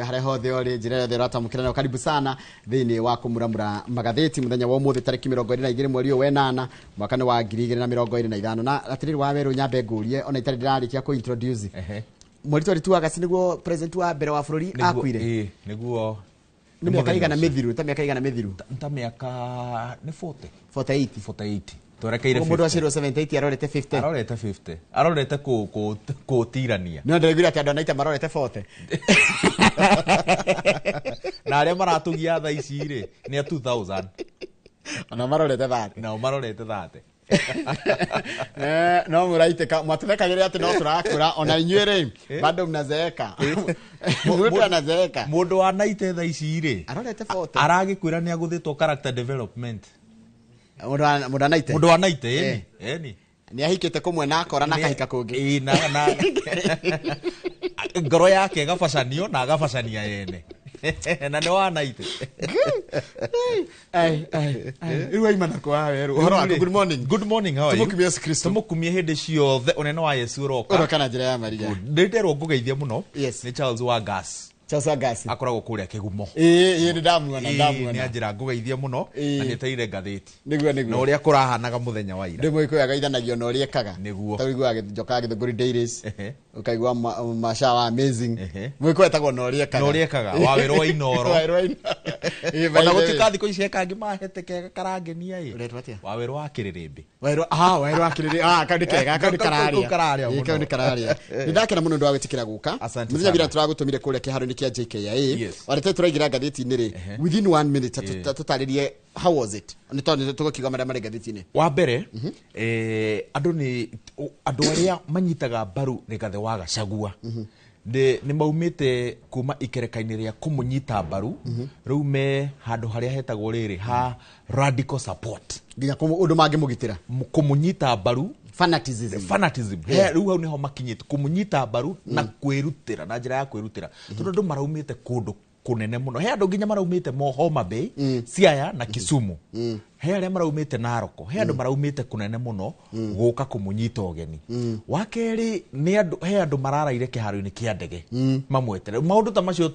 Harĩa hothe ũrĩ, njĩra yothe ũratamũkĩra nayo, karibu sana thĩinĩ wa kũmuramura magathĩti mũthenya wa ũmũthĩ, tarĩki 22 mweri ũyũ wenana, mwaka nĩ wa 2025. Na atĩrĩrĩ, wa werũ, nyambe ngũrie ona itarĩ ndĩrarĩkia kũ introduce. Mweri 22 August nĩguo president wa mbere wa bũrũri akuire. Ĩĩ, nĩguo. Nĩ mĩaka igana mĩthiru, ta mĩaka igana mĩthiru? Ta mĩaka nĩ 40. 48. 48 twerekeire. Ũguo mũndũ aciarirwo 78 arorete 50. Arorete 50, arorete kũtirania. No ndĩraiguire atĩ andũ a Naita marorete 40. Na arĩa maratũgia thaa ici rĩ, nĩ a 2000. Ona marorete 30. Nao marorete 30. No mũraitĩka mwatũthekagĩrĩra atĩ no tũrakũra, ona inyuĩ rĩ, bado mnazeeka, mũndũ anazeeka. Mũndũ wa naite thaa ici rĩ, arorete 40. Aragĩkwĩra nĩ agũthĩtwo character development. Mũndũ anaite. Mũndũ wa naite, ĩni ĩni. Nĩ ahikĩte kũmwe na akora na akahika kũngĩ. Ĩĩ, na ngoro yake ĩgabacanio na agabacania yene na nĩ wa naite. Ai, ai, ai. Rĩu waima nako wa werũ, ũhoro waku? Good morning. Good morning, how are you? Tũmũkumie Yesu Kristo. Tũmũkumie hĩndĩ ciothe, ũnene wa Yesu ũroka. Ũroka na njĩra ya Maria. Ndĩnderwo ngũgeithie mũno. Yes. Nĩ Charles wa gas. Charles wa Gasi. Akoragwo kũrĩa Kĩgumo. Ĩĩ, nĩ ndamuona. Ĩĩ, nĩ Ndamuona. anjĩra ngũgeithie mũno. Na nĩetereire ngathĩti Nĩguo. Na Nĩguo. ũrĩa kũrahanaga mũthenya wa ira. Ndĩ mũgĩkũyũ agaithanagio na ũrĩa ekaga. Nĩguo. Ta ũiguaga njoka Gĩthũngũri Dailies, ũkaigua Masha wa Amazing. Mũgĩkũyũ etagwo na ũrĩa ekaga. Na ũrĩa ekaga, wa wĩra wa Inooro. Wa wĩra wa Inooro. Ĩĩ, by Ona the way. gũtuĩka thikũ ici ekangĩ mahete kega karangenia ĩ. Ũretwo atĩa? Wa wĩra wa Kĩrĩrĩmbĩ. Wairwo, ah, wairwo akiriri, ah, kau nĩ kega, kau nĩ Kau kararia. kararia Ĩĩ, kau mũno. nĩ kararia. Nĩ ndakena mũno ũndũ wa gwĩtĩkĩra gũka. Asante Mũthenya sana. bira tũragũtũmire kũrĩa kĩharo-inĩ kĩa JKIA. Warete tũraingĩra ngathĩti-inĩ rĩ, within one minute tũtarĩrie how was it, nĩ tondũ nĩ tũgũkiuga marĩa marĩ ngathĩti-inĩ. Wa mbere, andũ nĩ andũ arĩa manyitaga mbaru Rigathĩ wa Gachagua nĩ maumĩte kuma ikereka-inĩ rĩa kũmũnyita mbaru, rĩu me handũ harĩa hetagwo rĩrĩ ha radical support. Nginya ũndũ mangĩmũgitĩra. Kũmũnyita mbaru. Fanaticism. Fanaticism. Rĩu hau nĩho makinyĩte, kũmũnyita mbaru na kwĩrutĩra, na njĩra ya kwĩrutĩra, tondũ andũ maraumĩte kũndũ kũnene mũno. He andũ nginya maraumĩte mo Homa Bay, Siaya na Kisumu, he arĩa maraumĩte Naroko, he andũ maraumĩte kũnene mũno gũka kũmũnyita ũgeni. Wa kerĩ nĩ andũ, he andũ mararaire kĩharo-inĩ kĩa ndege mamwetere. Maũndũ ta macio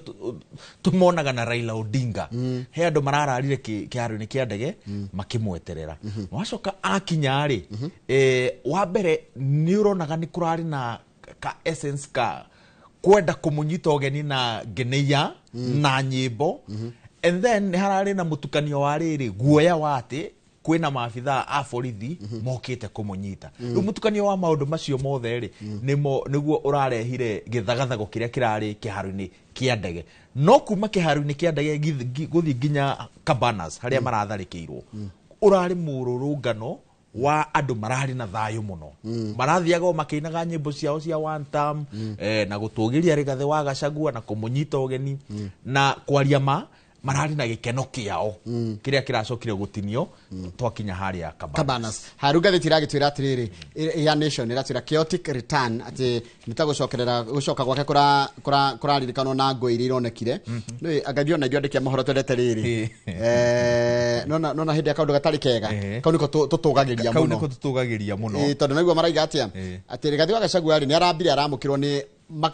tũmonaga na Raila Odinga. He andũ marararire kĩharo-inĩ kĩa ndege makĩmweterera. Wacoka akinya rĩ, wa mbere nĩ ũronaga nĩ kũrarĩ na ka essence ka kwenda kũmũnyita ũgeni na ngeneia na nyĩmbo, and then nĩ hararĩ na mũtukanio wa rĩrĩ guoya wa atĩ kwĩna maabithaa a borithi mokĩte kũmũnyita. Rĩu mũtukanio wa maũndũ macio mothe rĩ, nĩmo nĩguo ũrarehire gĩthagathago kĩrĩa kĩrarĩ kĩharo-inĩ kĩa ndege. No kuma kĩharo-inĩ kĩa ndege gũthiĩ nginya Cabanas harĩa maratharĩkĩirwo, ũrarĩ mũrũrũngano wa andũ mararĩ na thayũ mũno, marathiaga o makĩinaga nyĩmbo ciao cia one term, na gũtũgĩria Rigathĩ wa Gachagua na kũmũnyita ũgeni na kwaria ma mararĩ na gĩkeno kĩao kĩrĩa kĩracokire gũtinio twakinya harĩa Cabanas. Cabanas. Haru ngathĩti ĩragĩtwĩra atĩrĩrĩ, ya Nation ĩratwĩra chaotic return, atĩ nĩ ta gũcokerera gũcoka gwake kũraririkanwo na ngũ iria ironekire. Nĩ anga ona ithuĩ andĩki a mohoro twendete rĩrĩ. Nona hĩndĩ ya kaũndũ gatarĩ kega, kau nĩko tũtũgagĩria Kau mũno. nĩko tũtũgagĩria mũno. Ĩĩ, tondũ naguo maraiga atĩa? Atĩ Rigathĩ wa Gachagua rĩ, nĩ arambire aramũkĩrwo nĩ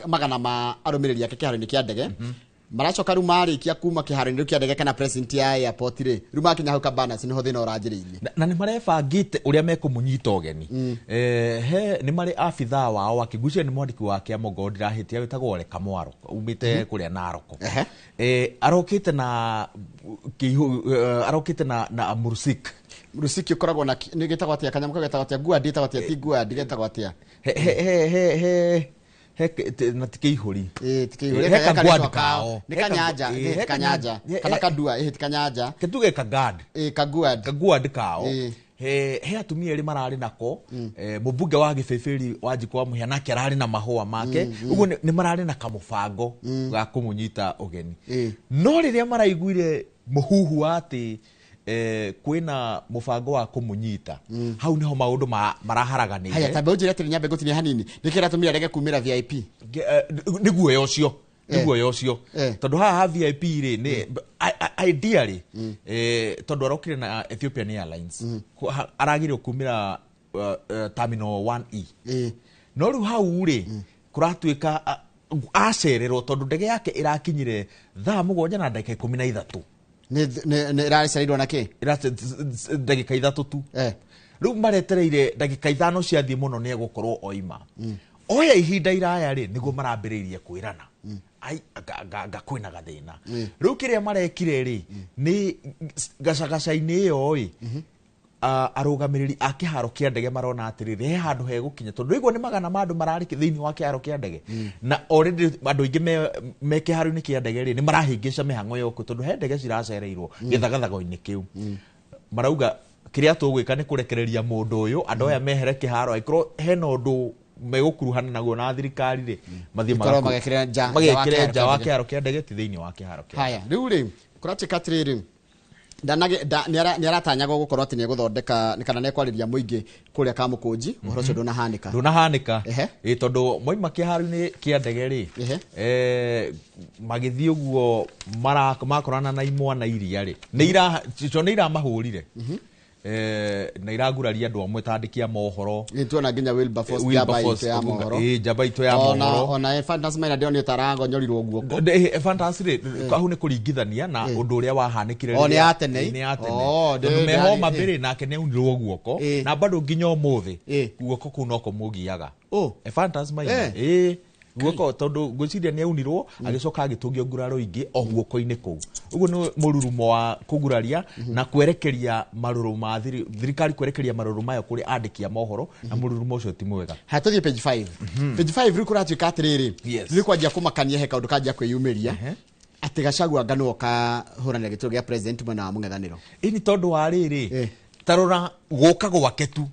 magana ma arũmĩrĩri ake kĩharo-inĩ kĩa ndege. Maracoka rĩu marĩkia kuma kĩharo-inĩ rĩu kĩa ndege kana president ya airport rĩ, rĩu makinya hau Cabanas nĩho thĩna ũranjĩrĩirie. Na nĩ marebangĩte ũrĩa mekũmũnyita ũgeni. He nĩ marĩ abithaa wao wa kĩgucia, nĩ mwandĩki wa kĩama ngorwo ndirahĩtia, wĩtagwo Ole Kamwaro, umĩte kũrĩa Naroko. Arokĩte na kĩihũ, arokĩte na mursik. Rusiki ũkoragwo na nĩ gĩtagwo atĩa kanyamũ kau, getagwo atĩa, guadi ĩtagwo atĩa, ti guadi, getagwo atĩa? He he he he he he na ti kĩihũri. Ĩĩ, ti kĩihũri. He He kaguard karĩtwa kao. kao. Nĩ He kanyanja, ĩĩ, ĩĩ, he ti kanyanja. Kana kadua, ĩĩ, ti kanyanja. Ketuge kagad. Ĩĩ, kaguard. Kaguard kao. He atumia erĩ mararĩ nako, mũmbunge wa Gĩbĩbĩri wa Njikũ wa Mũhĩa nake ararĩ na mahũa make. Ũguo nĩ mararĩ na kamũbango ga kũmũnyita ũgeni. No rĩrĩa maraiguire mũhuhu wa atĩ kwĩna mũbango wa kũmũnyita, hau nĩho maũndũ maraharaganĩire. Haya, tambe ũnjĩre atĩrĩ, nyambe ngũtinie hanini, nĩkĩ kĩratũmire arege kumĩra VIP? Nĩ guoya ũcio, nĩ guoya ũcio, tondũ haha ha VIP rĩ, nĩ ideally, tondũ arokire na Ethiopian Airlines, aragĩrĩirwo kumĩra terminal 1E. No rĩu hau rĩ, kũratuĩka Acererwo tondũ ndege yake ĩrakinyire thaa 7 na ndagĩka 13. Nĩ ĩracereirwo na kĩ? Ndagĩka 3 tu. Rĩu maretereire ndagĩka 5 ciathiĩ mũno nĩ egũkorwo oima. Oya ihinda iraya rĩ, nĩguo marambĩrĩirie kwĩrana ai anga kwĩna gathĩna. Rĩu kĩrĩa marekire rĩ, nĩ gacagaca-inĩ ĩyo ĩ, arũgamĩrĩri a kĩharo kĩa ndege marona atĩrĩrĩ, he handũ hegũkinya, tondũ igua nĩ magana ma andũ mararĩ thĩinĩ wa kĩharo kĩa ndege, na already andũ aingĩ me kĩharo-inĩ kĩa ndege rĩ, nĩ marahĩngĩca mĩhang'o yoko, tondũ he ndege ciracereirwo gĩthagathago-inĩ kĩu. Marauga kĩrĩa tũgwĩka nĩ kũrekereria mũndũ ũyũ, andũ aya mehere kĩharo, angĩkorwo hena ũndũ megũkuruhana naguo na thirikari rĩ, mathiĩ Ikorwo magekĩre nja magekĩre wa nja wa kĩharo kĩharo kĩa ndege, ti thĩinĩ wa kĩharo kĩa Haya, rĩu rĩ, kũratuĩka atĩrĩrĩ, nĩ aratanyagwo gũkorwo atĩ nĩ egũthondeka kana nĩ ekwarĩria mũingĩ kũrĩa Kamũkũnji. Ũhoro ũcio ndũnahanĩka. Ndũnahanĩka. Ĩ, tondũ moima kĩharo-inĩ kĩa ndege rĩ, magĩthiĩ ũguo makorana na imwana iria rĩ, icio nĩ iramahũrire. Na iraguraria andũ amwe ta andĩki a mohoro. Nĩ tuona nginya Wilberforce, njamba Wilberforce itũ ya mohoro. Njamba itũ ya mohoro. Ona Ephantus Maina ndĩronire ta aragonyorirwo guoko. Ephantus rĩ, hau nĩ kũringithania na ũndũ ũrĩa wahanĩkire O, nĩ rĩrĩa ya tene. Nĩ ya tene. O, Tondũ me Homa Bay nake nĩ aunirwo guoko, na bado nginya ũmũthĩ guoko kũu no kũmũgiaga. Ephantus Maina. Guoko, tondũ ngwĩciria nĩ aunirwo, agĩcoka agĩtũngio nguraro ingĩ o guoko-inĩ kũu. Ũguo nĩ mũrurumo wa kũguraria na kwerekeria marũrũ ma thirikari, kwerekeria marũrũ mayo kũrĩ andĩki a mohoro, na mũrurumo ũcio ti mwega. Haya, tũthiĩ page 5. Page 5 rĩu kũratuĩka atĩrĩrĩ, rĩu kwanjia kũmakania, he kaũndũ kanjia kwĩyumĩria atĩ Gachagua anga nĩwe ũkahũranĩra gĩturwa gĩa president mwena wa mũng'ethanĩro. Ĩni tondũ wa rĩrĩ, ta rora gũka gwake tu,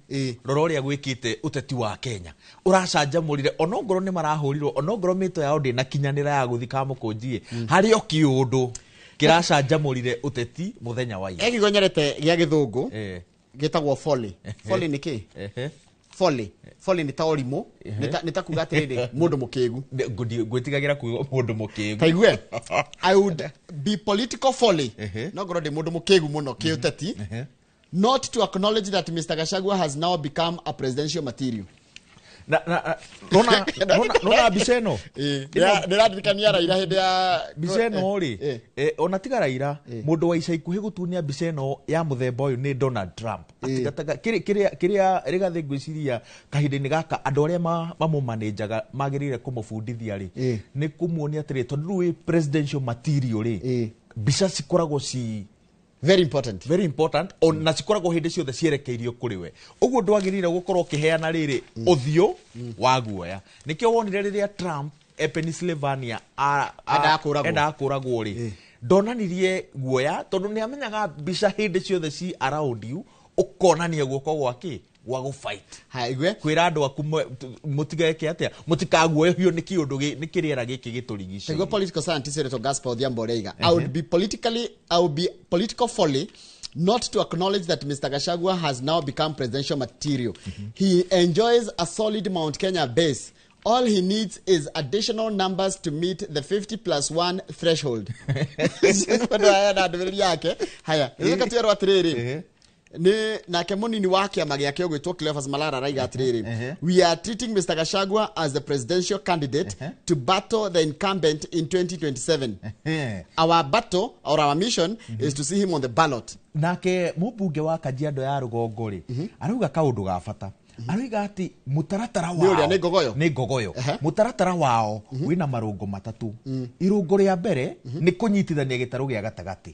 rora ũrĩa gwĩkĩte ũteti wa Kenya ũracanjamũrire, onongorwo nĩ marahũrirwo, onongorwo mĩto yao ndĩnakinyanĩra ya gũthiĩ Kamũkũnji, harĩ o kĩũndũ kĩracanjamũrire ũteti mũthenya wa ira. He kiugo nyendete gĩa gĩthũngũ gĩtagwo folly. Folly nĩ kĩ? Folly, folly nĩ ta ũrimũ, nĩ ta kuga atĩrĩrĩ, mũndũ mũkĩgu. Ngwĩtigagĩra kuga mũndũ mũkĩgu. Taigue, I would be political folly, no ngorwo ndĩ mũndũ mũkĩgu mũno kĩũteti, not to acknowledge that Mr. Gachagua has now become a presidential material. Na nona mbica ĩno. Nĩraririkania Raila hĩndĩ ya Mbica ĩno rĩ, ona tiga Raila, mũndũ wa ica ikuhĩ gũtunia mbica ĩno ya mũthemba ũyũ nĩ Donald Trump. Atigataga kĩrĩa Rigathĩ, ngwĩciria kahinda-inĩ gaka andũ arĩa mamũmanĩnjaga magĩrĩire kũmũbundithia rĩ, nĩ kũmuonia atĩrĩ, tondũ rĩu wĩ presidential material rĩ, mbica cikoragwo ci very important. Very important, na cikoragwo hĩndĩ ciothe cierekeirio kũrĩ we. Ũguo ndwagĩrĩire gũkorwo ũkĩheana rĩrĩ ũthiũ wa guoya. Nĩkĩo wonire rĩrĩa Trump e Pennsylvania Endaga kũũragwo. Endaga kũũragwo rĩ, ndonanirie guoya, tondũ nĩ amenyaga mbica hĩndĩ ciothe ci around you, ũkonania guoko gwake gwa gũfight. Haya, igue. Kwĩra andũ aku mũtigeke atĩa, mũtikaguoyohio nĩ kĩũndũ nĩ kĩrĩera gĩkĩ gĩtũrigicĩirie. Nĩguo political scientist Senator Gaspar Odhiambo Oreiga, I would be political folly not to acknowledge that Mr. Gachagua has now become presidential material. He enjoys a solid Mount Kenya base. All he needs is additional numbers to meet the 50 plus 1 threshold. Mũndũ aya na ndũmĩrĩri yake. Haya, rĩu twĩrwo atĩrĩrĩ, nĩ nake mũnini wa kĩama gĩake ũgwĩtwo Cleophas Malala araiga atĩrĩrĩ, we are treating Mr. Gachagua as the presidential candidate to battle the incumbent in 2027. Our battle or our mission is to see him on the ballot. Nake mũmbunge wa Kajiado ya rũgongo rĩ, arauga kaũndũ ga bata. Arauga atĩ mũtaratara Nĩ ũrĩa, wao nĩ Ngogoyo? Nĩ Ngogoyo. Mũtaratara wao wĩna marũngo matatũ. Irũngo rĩa mbere nĩ kũnyitithania gĩtarũ gĩa gatagatĩ.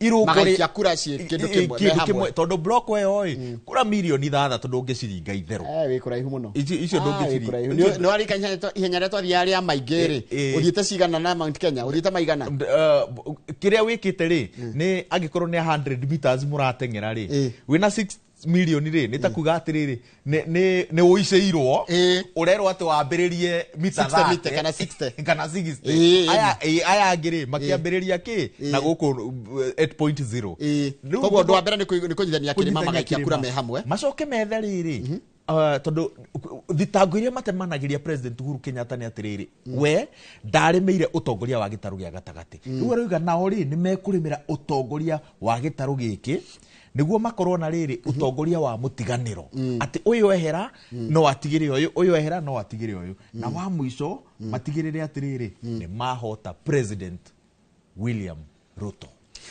Irũngo Magaikia kura ciĩ kĩndũ kĩmwe, me kĩndũ hamwe. kĩmwe, tondũ block ĩyo ĩ kura mirioni 6 ndũngĩciringa itherũ. Wĩ kũraihu mũno. Icio Ah, wĩ ndũngĩciringa. kũraihu. Nĩ warika ihenya rĩrĩa twathiaga rĩa maingĩ rĩ, ũthiĩte cigana na Mount Kenya, ũthiĩte maigana? Kĩrĩa wĩkĩte rĩ, nĩ angĩkorwo nĩ 100 meters mũrateng'era rĩ, wĩna 6 milioni rĩ, nĩ ta kuga atĩrĩrĩ, nĩ ũicĩirwo, ũrerwo atĩ wambĩrĩrie mita 60 mita 30 kana 60. Kana 60. Aya angĩ rĩ, makĩambĩrĩria kĩ na gũkũ 8.0. Rĩu Koguo ũndũ wa mbere nĩ kũnyitithania kĩrĩma, kũnyitithania magaikia kura kĩrĩma. me hamwe. Macoke methe rĩrĩ, tondũ thitango iria matemanagĩria President Uhuru Kenyatta nĩ atĩrĩrĩ, we ndarĩmĩire ũtongoria wa gĩtarũ gĩa gatagatĩ. Rĩu arauga nao rĩ, nĩ mekũrĩmĩra ũtongoria wa gĩtarũ gĩkĩ. Nĩguo makorwo na rĩrĩ ũtongoria wa mũtiganĩro, atĩ ũyũ ehera no atigĩre ũyũ, ũyũ ehera no atigĩre ũyũ, na wa mũico matigĩrĩre atĩrĩrĩ nĩ mahota President William Ruto.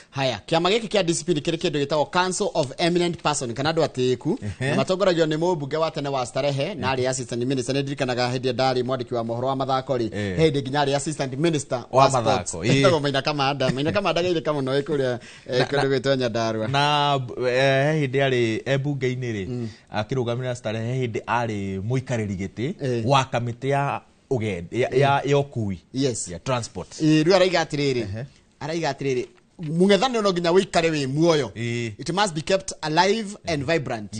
Haya, kĩama gĩkĩ kĩa DCP nĩ kĩrĩ kĩndũ gĩtagwo Council of Eminent Person, kana andũ atĩĩku, na matongoragio nĩ mũmbunge wa tene wa Starehe na arĩ assistant minister. Nĩ ndirikanaga hĩndĩ ĩrĩa ndarĩ mwandĩki wa mohoro wa mathako rĩ, he hĩndĩ nginya arĩ assistant minister wa sports. Mathako, ĩĩ. Etagwo Maina Kamanda. Maina Kamanda geithĩka mũno wĩ kũrĩa kũndũ gwĩtwo Nyandarua. Na he hĩndĩ arĩ e mbunge-inĩ rĩ, akĩrũgamĩrĩra Starehe, he hĩndĩ arĩ mũikarĩri gĩtĩ wa kamĩtĩ ya ũgendi ya ũkui, ya transport. Ĩĩ, rĩu araiga atĩrĩrĩ, mũng'ethanĩro no nginya wĩikare wĩ muoyo. It must be kept alive and vibrant.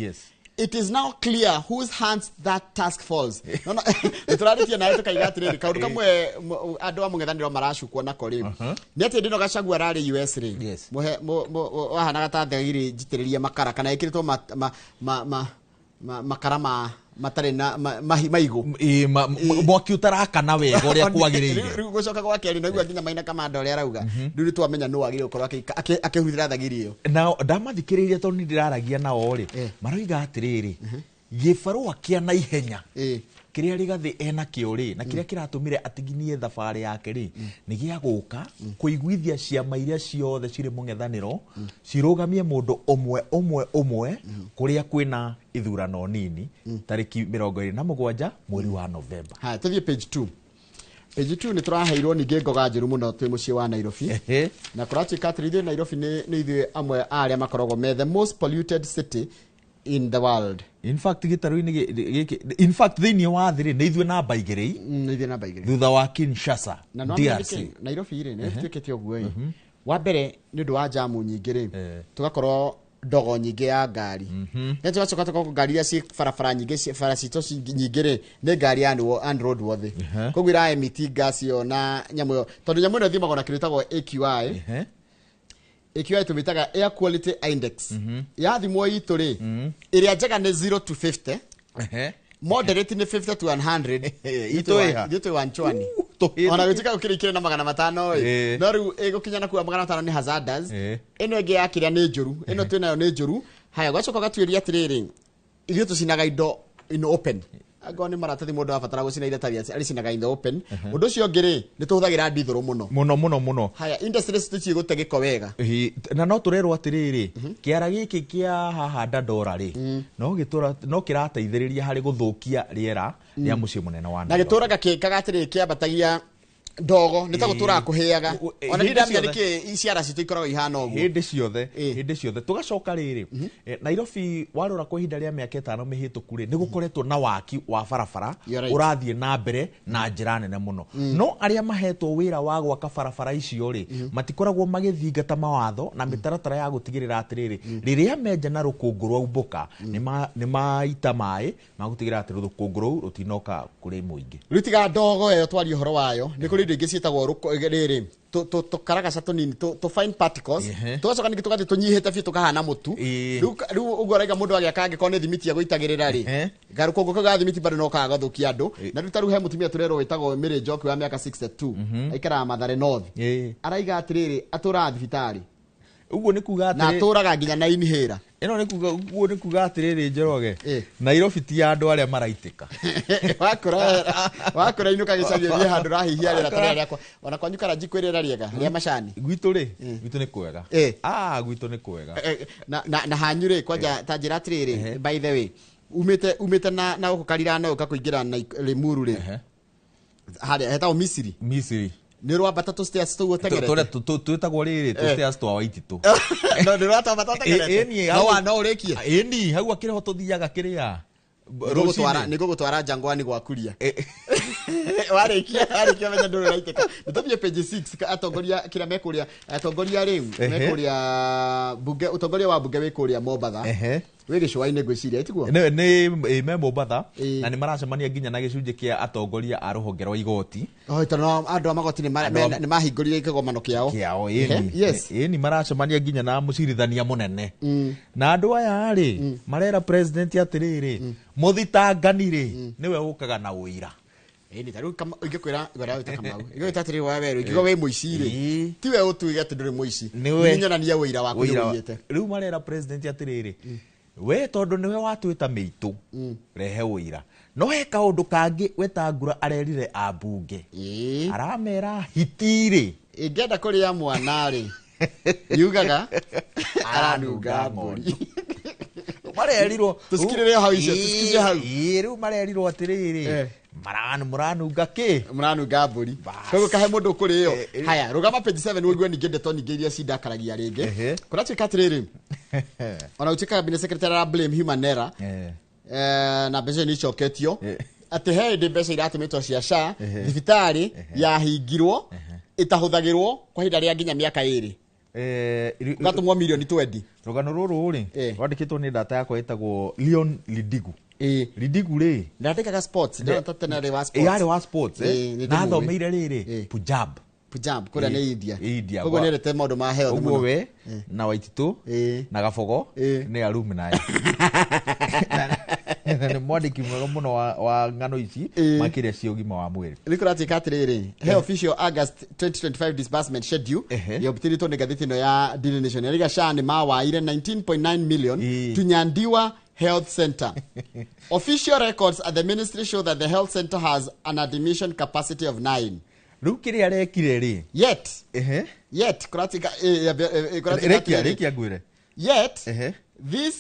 It is now clear whose hands that task falls. No, nĩ tũrarĩtie nawe tũkaiga atĩrĩrĩ, kaũndũ kamwe andũ a mũng'ethanĩro maracukwo nako rĩ, nĩ atĩ ndĩno Gachagua ararĩ US rĩ, wahanaga ta thagiri njitĩrĩrie makara kana ĩkĩrĩtwo makara ma matarĩ na maigũ. Ĩĩ, mwaki ũtarakana wega ũrĩa kwagĩrĩire. Rĩu gũcoka gwa kerĩ naigua nginya Maina Kamanda ũrĩa arauga, rĩu nĩ twamenya nũ wagĩrĩire gũkorwo akĩhũthĩra thagiri ĩyo. Na ndamathikĩrĩirie tondũ nĩ ndĩraragia nao rĩ, maroiga atĩrĩrĩ, gĩbarũa kĩa naihenya kĩrĩa Rigathĩ enakĩo rĩ, na kĩrĩa kĩratũmire atiginie thabarĩ yake rĩ, nĩ gĩa gũka kũiguithia ciama iria ciothe cirĩ mũng'ethanĩro cirũgamie mũndũ ũmwe ũmwe ũmwe kũrĩa kwĩna ithurano nini tarĩki 27 mweri wa Novemba. Haya, tũthiĩ page 2. Page 2 nĩ tũraheirwo ningĩ ngoga njũru mũno twĩ mũciĩ wa Nairobi, na kũratuĩka atĩrĩ, ithuĩ Nairobi nĩ ithuĩ amwe a arĩa makoragwo me the most polluted city in the world. In fact, gĩtarũ-inĩ gĩkĩ, in fact, thĩinĩ wa thĩ rĩ, nĩ ithuĩ namba 2. Nĩ ithuĩ namba 2. Thutha wa Kinshasa, Na no DRC. Nairobi rĩ, nĩ tuĩkĩte ũguo ĩ, wa mbere nĩ ũndũ wa jamu nyingĩ rĩ, tũgakorwo ndogo nyingĩ ya ngari, nĩ tũgacoka tũgakorwo ngari iria ciĩ barabara nyingĩ, bara citũ nyingĩ rĩ, nĩ ngari ya unroad worthy. Koguo ira emit gas ĩyo na nyamũ ĩyo, tondũ nyamũ ĩno ĩthimagwo na kĩndũ ĩtagwo AQI. AQI tũmĩtaga air quality index. Yathimwo itũ rĩ, ĩrĩa njega nĩ 0 to 50, moderate nĩ 50 to 100. Itũ ĩha? Ithuĩ twĩ wanchwani. Tũhĩtũkĩte. Ona gũtuĩka gũkĩrĩ ikĩrĩ na 500 ĩ, no rĩu ĩgũkinya na kuga 500 nĩ hazardous. Ĩno ĩngĩ ya kĩrĩa nĩ njũru, ĩno twĩnayo nĩ njũru. Haya, gwacoka ũgatuĩria atĩrĩrĩ, ithuĩ tũcinaga indo in open. Angorwo nĩ maratathi mũndũ abatara gũcina iratathi, arĩcinaga in the open. Ũndũ ũcio ũngĩ rĩ, nĩ tũhũthagĩra ndithũrũ mũno. Mũno mũno mũno. Haya, industries tũciĩ gũte gĩko wega. Ĩĩ, na no tũrerwo atĩrĩrĩ, kĩara gĩkĩ kĩa haha Dandora rĩ, no kĩrateithĩrĩria harĩ gũthũkia rĩera rĩa mũciĩ mũnene wa Na Nairobi. gĩtũraga kĩkaga atĩrĩrĩ, kĩambatagia ndogo, nĩ ta gũtũraga kũhĩaga. Ona Hĩndĩ ndindamenya ciothe. nĩkĩ ciara citũ ikoragwo ihana ũguo. Hĩndĩ ciothe. Hĩndĩ ciothe tũgacoka rĩrĩ, Nairobi warora kwa ihinda rĩa mĩaka 5 mĩhĩtũku rĩ, nĩ gũkoretwo na waki wa barabara You're right. ũrathiĩ na mbere na njĩra nene mũno, no arĩa mahetwo wĩra wa gwaka barabara icio rĩ, matikoragwo magĩthingata mawatho na mĩtaratara ya gũtigĩrĩra atĩrĩrĩ, rĩrĩa menja na rũkũngũ rwaumbũka, nĩ maita maĩ magũtigĩrĩra atĩ rũkũngũ rũu rũtinoka kũrĩ mũingĩ. Rĩu tiga ndogo ĩyo twarie ũhoro wayo, nĩ kũrĩ indo ingĩ ciĩtagwo rĩrĩ tũkaragaca tũnini, tũ fine particles. Tũgacoka ningĩ tũgathiĩ tũnyihĩte biũ tũkahana mũtu. Rĩu ũguo araiga mũndũ agĩaka, angĩkorwo nĩ thimiti egũitagĩrĩra rĩ, garũkũngũ kau ga thimiti bado no kaga gathũkia andũ. Na rĩu ta rĩu he mũtumia tũrerwo wĩtagwo Mary Njoki wa mĩaka 62, aikaraga Mathare North. Araiga atĩrĩrĩ, atũraga thibitarĩ. Ũguo nĩ kuga Na atĩrĩ atũraga nginya na inhaler. Ĩno nĩ kuga, ũguo nĩ kuga atĩrĩrĩ, Njoroge, Nairobi ti ya andũ arĩa maraitĩka. Wakũra inũka gĩcagi, ũthiĩ handũ ũrahihia rĩera ta rĩrĩa rĩakwa. Ona kwanyu Karanji kwĩ rĩera rĩega rĩa macani? Gwitũ rĩ, gwitũ nĩ kwega. Ah, gwitũ nĩ kwega. Na hanyu rĩ, kwanja ta njĩra atĩrĩrĩ, by the way, umĩte na gũkũ Karirano ũka kũingĩra na Limuru rĩ, harĩa hetagwo Misiri? Misiri. Nĩ rwambata tũ stairs tũu ũtegerete? Tũrĩa twĩtagwo rĩrĩ tũ stairs twa Waititũ. No nĩ rwatambata ũtegerete? Ĩni, No no ũrĩkie. Ĩni, hau akĩrĩ ho tũthiaga kĩrĩa Nĩngũgũtwara rũcinĩ. Nĩngũgũtwara Jangwani gwakuria. Warĩkia menya ndũrĩ ũraitĩka. Nĩ tũthiĩ page 6, atongoria kĩrĩa mekũrĩa, atongoria rĩu mekũrĩa bunge, ũtongoria wa bunge wĩ kũrĩa Mombatha. Wĩ gĩcũa-inĩ ngwĩciria, tiguo? Nĩ me Mombatha, na nĩ maracemania nginya na gĩcunjĩ kĩa atongoria a rũhonge rwa igoti. Oh, tondũ andũ a magoti Andũ nĩ mahingũrire kĩgomano kĩao. Kĩao, ĩni. Ĩni, maracemania nginya na mũcirithania mũnene, na andũ aya rĩ, marera president atĩrĩrĩ, mũthitangani rĩ, nĩwe ũkaga na ũira. Ĩni ta rĩu ingĩkwĩra ngora wĩta Kamau, ingĩgwĩta atĩrĩrĩ wa werũ, ingiuga wĩ mũici rĩ, Ĩĩ. tiwe ũtuige atĩ ndũrĩ mũici. Nĩwe. Niĩ nyonania ũira waku nĩ Ũira wa- ũiyĩte. Rĩu marera president atĩrĩrĩ, we tondũ nĩwe watwĩta mĩitũ, rehe ũira. No he kaũndũ kangĩ Wetangula arerire ambunge. Ĩĩ. Aramera hitirĩ Ingĩenda kũrĩa mwana rĩ, yugaga aranunga mbũri. Marerirwo Tũcikirĩre hau icio, tũcikirĩre hau. Ĩĩ, rĩu marerirwo atĩrĩrĩ, Eh. mũranunga kĩ? Mũranunga mbũri. Bas. Koguo kahe mũndũ ũkũrĩo. Eh, eh. Haya, rũgama page 7 ũigue ningĩ ndeto ningĩ iria cindakaragia rĩngĩ. Ehe. Kũratuĩka atĩrĩrĩ, ona gũtuĩka cabinet secretary ara blame human error, Eh. na mbeca nĩ icoketio, Eh. atĩ he hĩndĩ mbeca iratũmĩtwo cia SHA Ehe. thibitarĩ yahingirwo ĩtahũthagĩrwo kwa ihinda rĩa nginya mĩaka 2, Eh, ũgatũmwo mirioni 20. Rũgano rũrũ rĩ, Eh. rwandĩkĩtwo nĩ data yakwa ĩtagwo Leon Lidigu. Ĩĩ. Lidigu rĩ, Ndandĩkaga sports, ndĩrona ta tene arĩ wa sports. Ĩ, arĩ wa sports, eh. Ĩĩ, nĩ Na ndĩmũĩ. athomeire rĩrĩ Eh. Punjab. Punjab, kũrĩa nĩ India. India, Koguo nĩendete maũndũ ma health Ũguo mũno. we na Waititũ Ĩĩ. na Gabogo Ĩĩ. nĩ alumni. Na nĩ mwandĩki mwega mũno wa ng'ano ici, Ĩĩ. makĩria cia ũgima wa mwĩrĩ. Rĩu kũratuĩka atĩrĩrĩ, he official August 2025 disbursement schedule Ehe. yobutĩrĩtwo nĩ ngathĩti ĩno ya Daily Nation. Yariga SHA nĩ mawaire 19.9 million Ĩĩ. to Nyandiwa Health Center. Official records at the ministry show that the health center has an admission capacity of 9. Rĩu kĩrĩa arekire rĩ, Yet, ehe, yet kũratuĩka kũratuĩka rekia atĩrĩrĩ, rekia ngwĩre. Yet, Ehe. this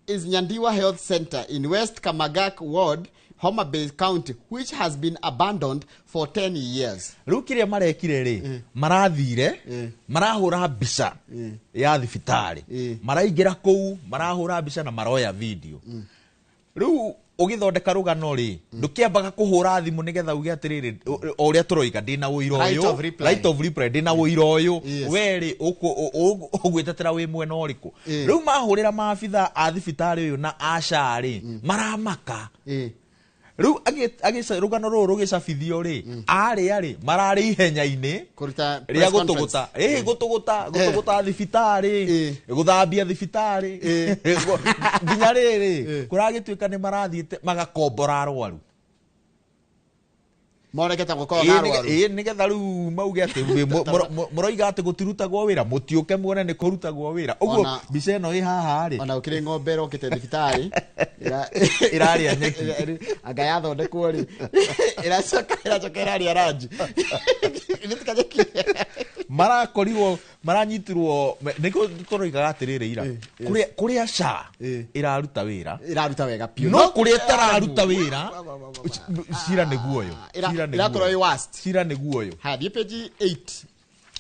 is Nyandiwa Health Center in West Kamagak Ward, Homa Bay County, which has been abandoned for 10 years. Rĩu kĩrĩa marekire rĩ, marathire marahũra mbica ya thibitarĩ, maraingĩra kũu marahũra mbica na maroya video. Rĩu ũgĩthondeka rũgano rĩ, ndũkĩambaga kũhũra thimũ nĩgetha uge atĩrĩrĩ, o ũrĩa tũroiga, ndĩna ũira Right ũyũ, of reply. right of reply, ndĩna ũira ũyũ. Yes. We rĩ, ũgwĩtetera wĩ mwena ũrĩkũ? Eh. Rĩu mahũrĩra maabitha a thibitarĩ ũyũ na a SHA rĩ, maramaka. Rĩu rũgano rũrũ rũgĩcabithio rĩ, arĩa rĩ mararĩ ihenya-inĩ Kũruta rĩa press conference. gũtũgũta, ĩ gũtũgũta gũtũgũta thibitarĩ, gũthambia thibitarĩ, nginya rĩrĩ kũragĩtuĩka nĩ marathiĩte magakombora arwaru. Monekete gũkorwo Ĩ, na arwaru. ĩ, nĩgetha rĩu mauge atĩ mũroiga atĩ gũtirutagwo wĩra, mũtiũke muone nĩ kũrutagwo wĩra. Ũguo mbica ĩno ĩ haha rĩ, Ona gũkĩrĩ ng'ombe ĩrokĩte thibitarĩ Ĩrarĩa nyeki. Anga yathondekwo rĩ, ĩracoka ĩrarĩa ranji. Nĩ tikanyeki. Marakorirwo maranyitirwo nĩkĩo tũroigaga atĩrĩrĩ ira, kũrĩa SHA ĩraruta wĩra, Ĩraruta wega biũ, no kũrĩa ĩtararuta wĩra, cira nĩguo ũyũ. Cira nĩguo Ĩrakorwo ũyũ. ĩ worst. Cira nĩguo ũyũ. Haya, thiĩ page 8.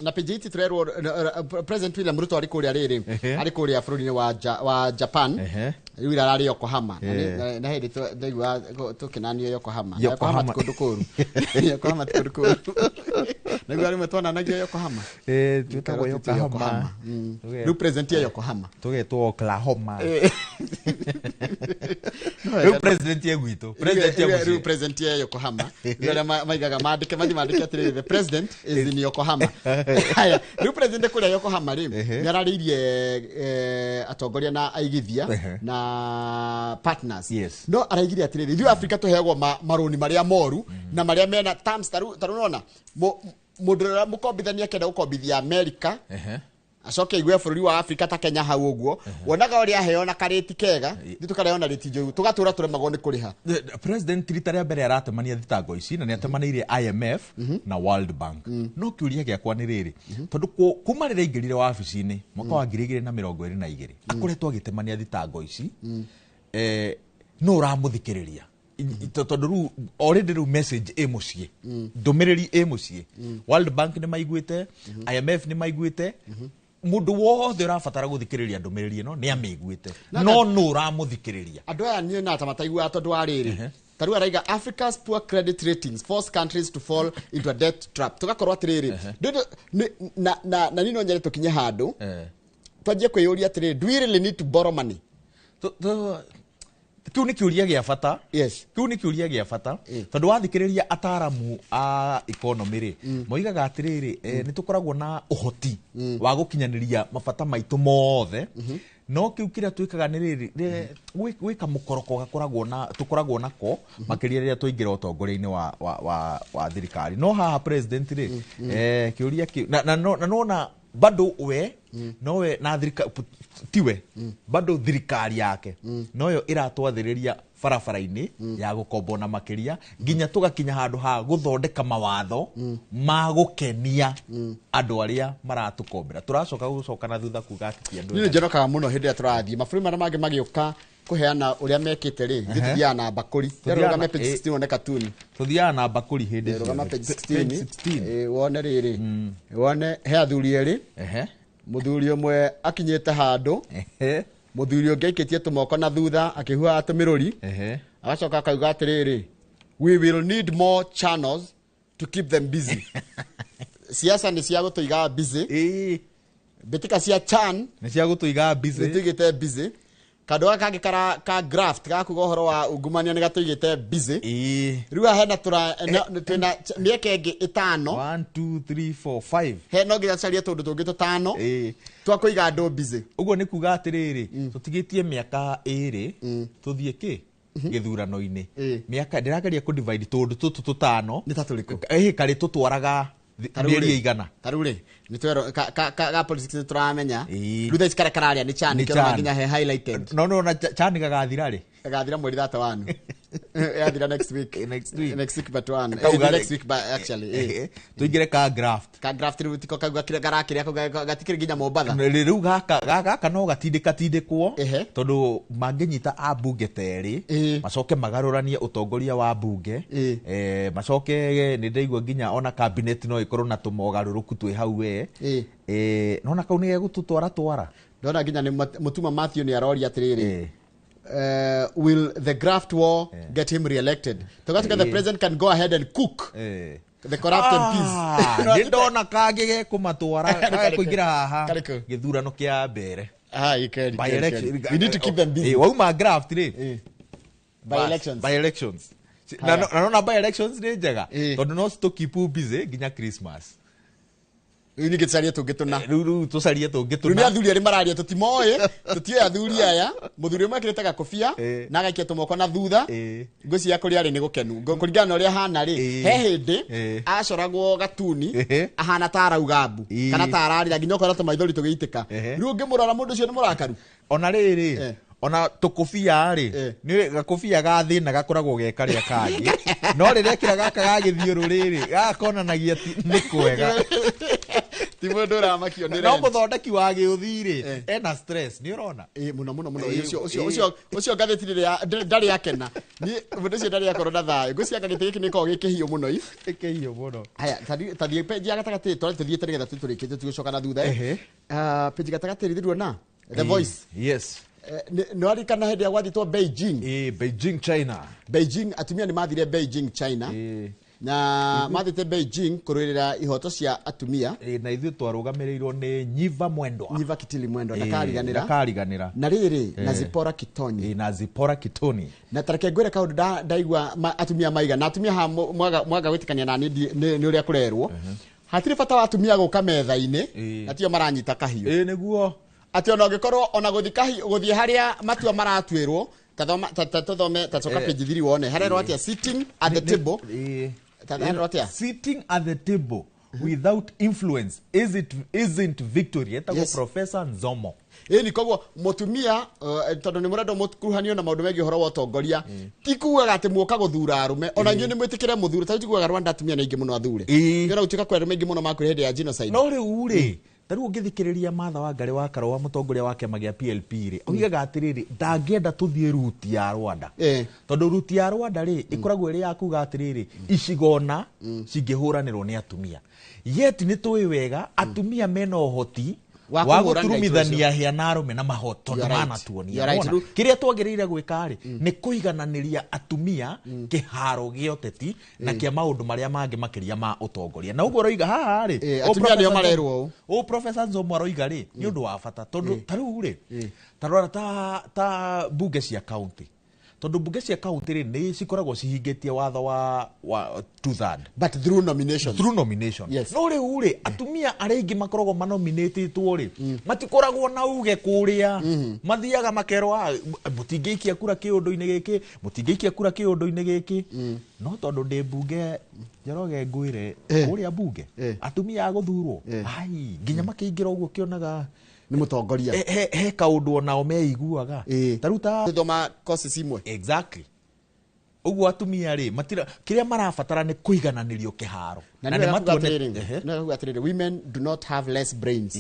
Na page 8 tũrerwo President William Ruto arĩ kũrĩa rĩrĩ, arĩ kũrĩa bũrũri-inĩ wa Japan. Rĩu ira ararĩ Yokohama. Na na hĩndĩ ndaigua tũkĩnanio Yokohama. Na Yokohama ti Yokohama. kũndũ kũũru. Yokohama ti kũndũ kũũru. Naigua rĩmwe twananagio Yokohama. Twĩtagwo Twĩtagwo Yokohama. Rĩu president ya Yokohama. Tũgetwo Oklahoma. Rĩu president ye gwitũ, president ye Rĩu mũciĩ. president ya Yokohama. Rĩu arĩa maigaga mandĩke, mathiĩ mandĩke atĩrĩrĩ, the president is in Yokohama. Haya, rĩu president kũrĩa Yokohama rĩ, nĩ ararĩirie atongoria na aigithia na partners. No araigire atĩrĩrĩ, ithuĩ Afrika tũheagwo marũni marĩa moru na marĩa mena terms. Ta rĩu nona mũndũ ũrĩa mũkombithania akĩenda gũkombithia America, acoke aigue bũrũri wa Afrika ta Kenya hau ũguo, wonaga ũrĩa aheo na karĩti kega, ithuĩ tũkareheo na rĩti njũru, tũgatũra tũremagwo nĩ kũrĩha. President rita rĩa mbere aratemania thitango ici na nĩ atemanĩirie IMF na World Bank. No kĩũria gĩakwa nĩ rĩrĩ, tondũ kuma rĩrĩa aingĩrire wabici-inĩ mwaka wa 2022 akoretwo agĩtemania thitango ici, no ũramũthikĩrĩria? Tondũ rĩu already rĩu message ĩ mũciĩ, ndũmĩrĩri ĩ mũciĩ, World Bank nĩ maiguĩte, IMF nĩ maiguĩte, mũndũ wothe ũrabatara gũthikĩrĩria ndũmĩrĩri ĩno nĩ amĩiguĩte, no nũ ũramũthikĩrĩria? Andũ aya niĩ na ta mataiguaga tondũ wa rĩrĩ, ta rĩu araiga Africa's poor credit ratings force countries to fall into a debt trap. Tũgakorwo atĩrĩrĩ, na niĩ no nyende tũkinye handũ twanjie kwĩyũria atĩrĩrĩ, do we really need to borrow money? Kĩu nĩ kĩũria gĩa bata. Kĩu nĩ kĩũria gĩa bata, tondũ wathikĩrĩria ataramu a economy rĩ, moigaga atĩrĩrĩ, nĩ tũkoragwo na ũhoti wa gũkinyanĩria mabata maitũ mothe. No kiu kiria twikaga ni riri gwika mukoroko gakoragwo na tukoragwo nako makiria riria twaingira utongoria-ini wa thirikari. No haha president ri kiuria kiu na nona bado we nowe na thirikari tiwe bado thirikari yake noyo iratwathiriria barabara-inĩ ya gũkombo na makiria nginya tugakinya handu ha guthondeka mawatho ma gukenia andu aria maratukombera. Turacoka gucoka na thutha kuga ati andu ni njonokaga muno hindi ria turathie mabũrũri maria mangĩ magĩũka kuheana uria mekite ri ithuĩ tuthiaga na mbakũri. Rũgame page 16 wone katuni. Tuthiaga na mbakũri hĩndĩ ciothe. Rũgama page 16 wone rĩrĩ wone he athuri erĩ. Mũthuri ũmwe akinyĩte handũ, mũthuri ũngĩ aikĩtie tũmoko na thutha akĩhuhaga tũmĩrũri, agacoka akauga atĩrĩrĩ, we will need more channels to keep them busy. Siasa nĩ cia gũtũiga busy. Mbĩtĩka cia chan nĩ cia gũtũiga busy, nĩ tũigĩte busy. Kandũ gaka kangĩ ka graft gakuga ũhoro wa ungumania nĩ gatũigĩte busy. Rĩu haha hena twĩna mĩeke ĩngĩ ĩtano. 1 2 3 4 5. He no nginya tũcarie tũndũ tũngĩ tũtano twa kũiga andũ busy. Ũguo nĩ kuga atĩrĩrĩ, tũtigĩtie mĩaka ĩrĩ tũthiĩ kĩ gĩthurano-inĩ. Mĩaka ndĩrageria kũ divide tũndũ tũtũ tũtano. Nĩ ta tũrĩkũ? Karĩ tũtwaraga mĩeri igana. Ta rĩu rĩ nĩ twerwo ka politics nĩ tũramenya. Rĩu thaa ici karĩa kararia nĩ chan, kĩo nginya he highlighted. No na chan gagathira rĩ? Gagathira mweri 31. Yathira next week. Next week. Next week but one. Next week but actually. Tuingire ka graft. Ka graft rĩu tiko kauga kĩrĩa garakĩrĩa kauga gatikĩrĩ nginya Mombatha. Rĩu gaka no gatindĩka tindĩkwo tondũ mangĩnyita ambunge ta erĩ macoke magarũranie ũtongoria wa mbunge, macoke nĩ ndaigua nginya ona cabinet no ĩkorwo na tũmogarũrũku twĩ hau we. Nona kau nĩ gegũtũtwara twara. Ndona nginya nĩ Mũtuma Matthew nĩ aroria atĩrĩrĩ, will the graft war get him re-elected? Toka the president can go ahead and cook the corrupt MPs. Nĩ ndona kangĩ gekũmatwara kũingĩra haha gĩthurano kĩa mbere. We need to keep them busy. Wauma graft rĩ by elections. By elections. Na nona by elections nĩ njega tondũ no citũ busy nginya Christmas. Rĩu ningĩ tũcarie tũngĩ tũna. Rĩu tũcarie tũngĩ tũna. Rĩu nĩ athuri arĩa mararia tũtimoĩ, tũtiũĩ athuri aya. Mũthuri ũmwe ekĩrĩte gakobia na agaikia tũmoko na thutha. Ngwĩciria kũrĩa arĩ nĩ gũkenu. Kũringana na ũrĩa ahana rĩ, he hĩndĩ acoragwo gatuni ahana ta arauga mbu kana ta ararĩra nginya ũkona tũmaithori tũgĩitĩka. Rĩu ũngĩmũrora mũndũ ũcio nĩ mũrakaru. Ona rĩrĩ ona tũkũbia rĩ, nĩ gakũbia ga thĩna gakoragwo ge karĩa kangĩ. No rĩrĩa ekĩra gaka ga gĩthiũrũrĩ rĩ, gaka konanagia nĩ kwega. Ti mũndũ ũramakio nĩ no mũthondeki wa gĩũthi rĩ ena stress nĩ ũrona. Mũno mũno mũno. Ũcio ngathĩti rĩrĩa ndarĩ akena. Niĩ mũndũ ũcio ndarĩ akorwo na thayũ. Ngwĩciria gĩtĩ gĩkĩ nĩ gĩkoragwo gĩ kĩhiũ mũno i. Kĩhiũ mũno. Haya, tathiĩ page ya gatagatĩ twarĩ tũthiĩte nĩgetha tũrĩkĩtie tũgĩcoka na thutha. Page gatagatĩ rĩ ruona The Voice. Yes. Nĩ waririkana hĩndĩ ya gwathitwo Beijing. Beijing China. Beijing atumia nĩ mathire Beijing China. Na mathite Beijing kũrũĩrĩra ihoto cia atumia. Na ithuĩ twarũgamĩrĩirwo nĩ Nyiva Mwendwa. Nyiva Kitili Mwendwa ndakariganĩra. Ndakariganĩra. Na rĩrĩ na Zipporah Kitoni. Na Zipporah Kitoni. Na tareke ngwĩre kaũndũ ndaigua atumia maiga na atumia ha mwaga gwĩtĩkania na nĩ ũrĩa kũrerwo. Hatirĩ bata wa atumia gũka metha-inĩ na tio maranyita kahiũ. Nĩguo. Atĩ ona ũngĩkorwo ona gũthiĩ harĩa matua maratuĩrwo, tathome tacoka page 3 wone harerwo atĩa sitting at the table. Sitting at the table without influence isn't victory. Etagwo Professor Nzomo. Ni koguo mutumia tondu ni murenda mukuruhanio na maundu megie uhoro wa utongoria ti kugaga ati muoka guthura arume ona inyuĩ ni mwitikire muthure ta tiguaga Rwanda atumia nĩ aingĩ mũno athure ngiona gutuika kwa arume aingĩ mũno makuire hĩndĩ ya genocide. No rĩu rĩ ta rĩu ũngĩthikĩrĩria Martha Wangari wa Karũa mũtongoria wa kĩama gĩa PLP rĩ oigaga atĩrĩrĩ ndangĩenda tũthiĩ ruti ya Rwanda tondũ ruti ya Rwanda rĩ ĩkoragwo ĩrĩ ya kuga atĩrĩrĩ icigona cingĩhũranĩrwo nĩ atumia yet nĩ tũĩ wega atumia mena ũhoti wa gũturumithania hĩa na arũme na mahoto tondũ manatuonia. Kĩrĩa twagĩrĩire gwĩka rĩ nĩ kũigananĩria atumia kĩharo gĩa ũteti na kĩa maũndũ marĩa mangĩ makĩria ma ũtongoria. Na ũguo aroiga haha rĩ atumia nĩo marerwo ũũ Professor Nzomo aroiga rĩ nĩ ũndũ wa bata tondũ ta rĩu rĩ ta rora ta bunge cia county Tondũ mbunge cia kaunti rĩ, nĩ cikoragwo cihingĩtie watho wa two third. But through nomination. Through nomination. Yes. No rĩu rĩ, atumia arĩa aingĩ makoragwo manominĩtĩtwo rĩ, matikoragwo na uge kũrĩa. Mathiaga makerwo, "Ah, mũtingĩikia kura kĩũndũ-inĩ gĩkĩ, mũtingĩikia kura kĩũndũ-inĩ gĩkĩ." No tondũ ndĩ mbunge, Njoroge, ngwĩre, kũrĩa mbunge atumia a gũthurwo, ai, nginya makĩingĩra ũguo kĩonaga Nĩ mũtongoria. He kaũndũ onao meiguaga. Ta rĩu ta Thoma courses imwe. Exactly. Ũguo atumia rĩ, matira kĩrĩa marabatara nĩ kũigananĩrio kĩharo. Na nĩ nĩ wega kuga matuone- atĩrĩrĩ, nĩ wega kuga atĩrĩrĩ, women do not have less brains.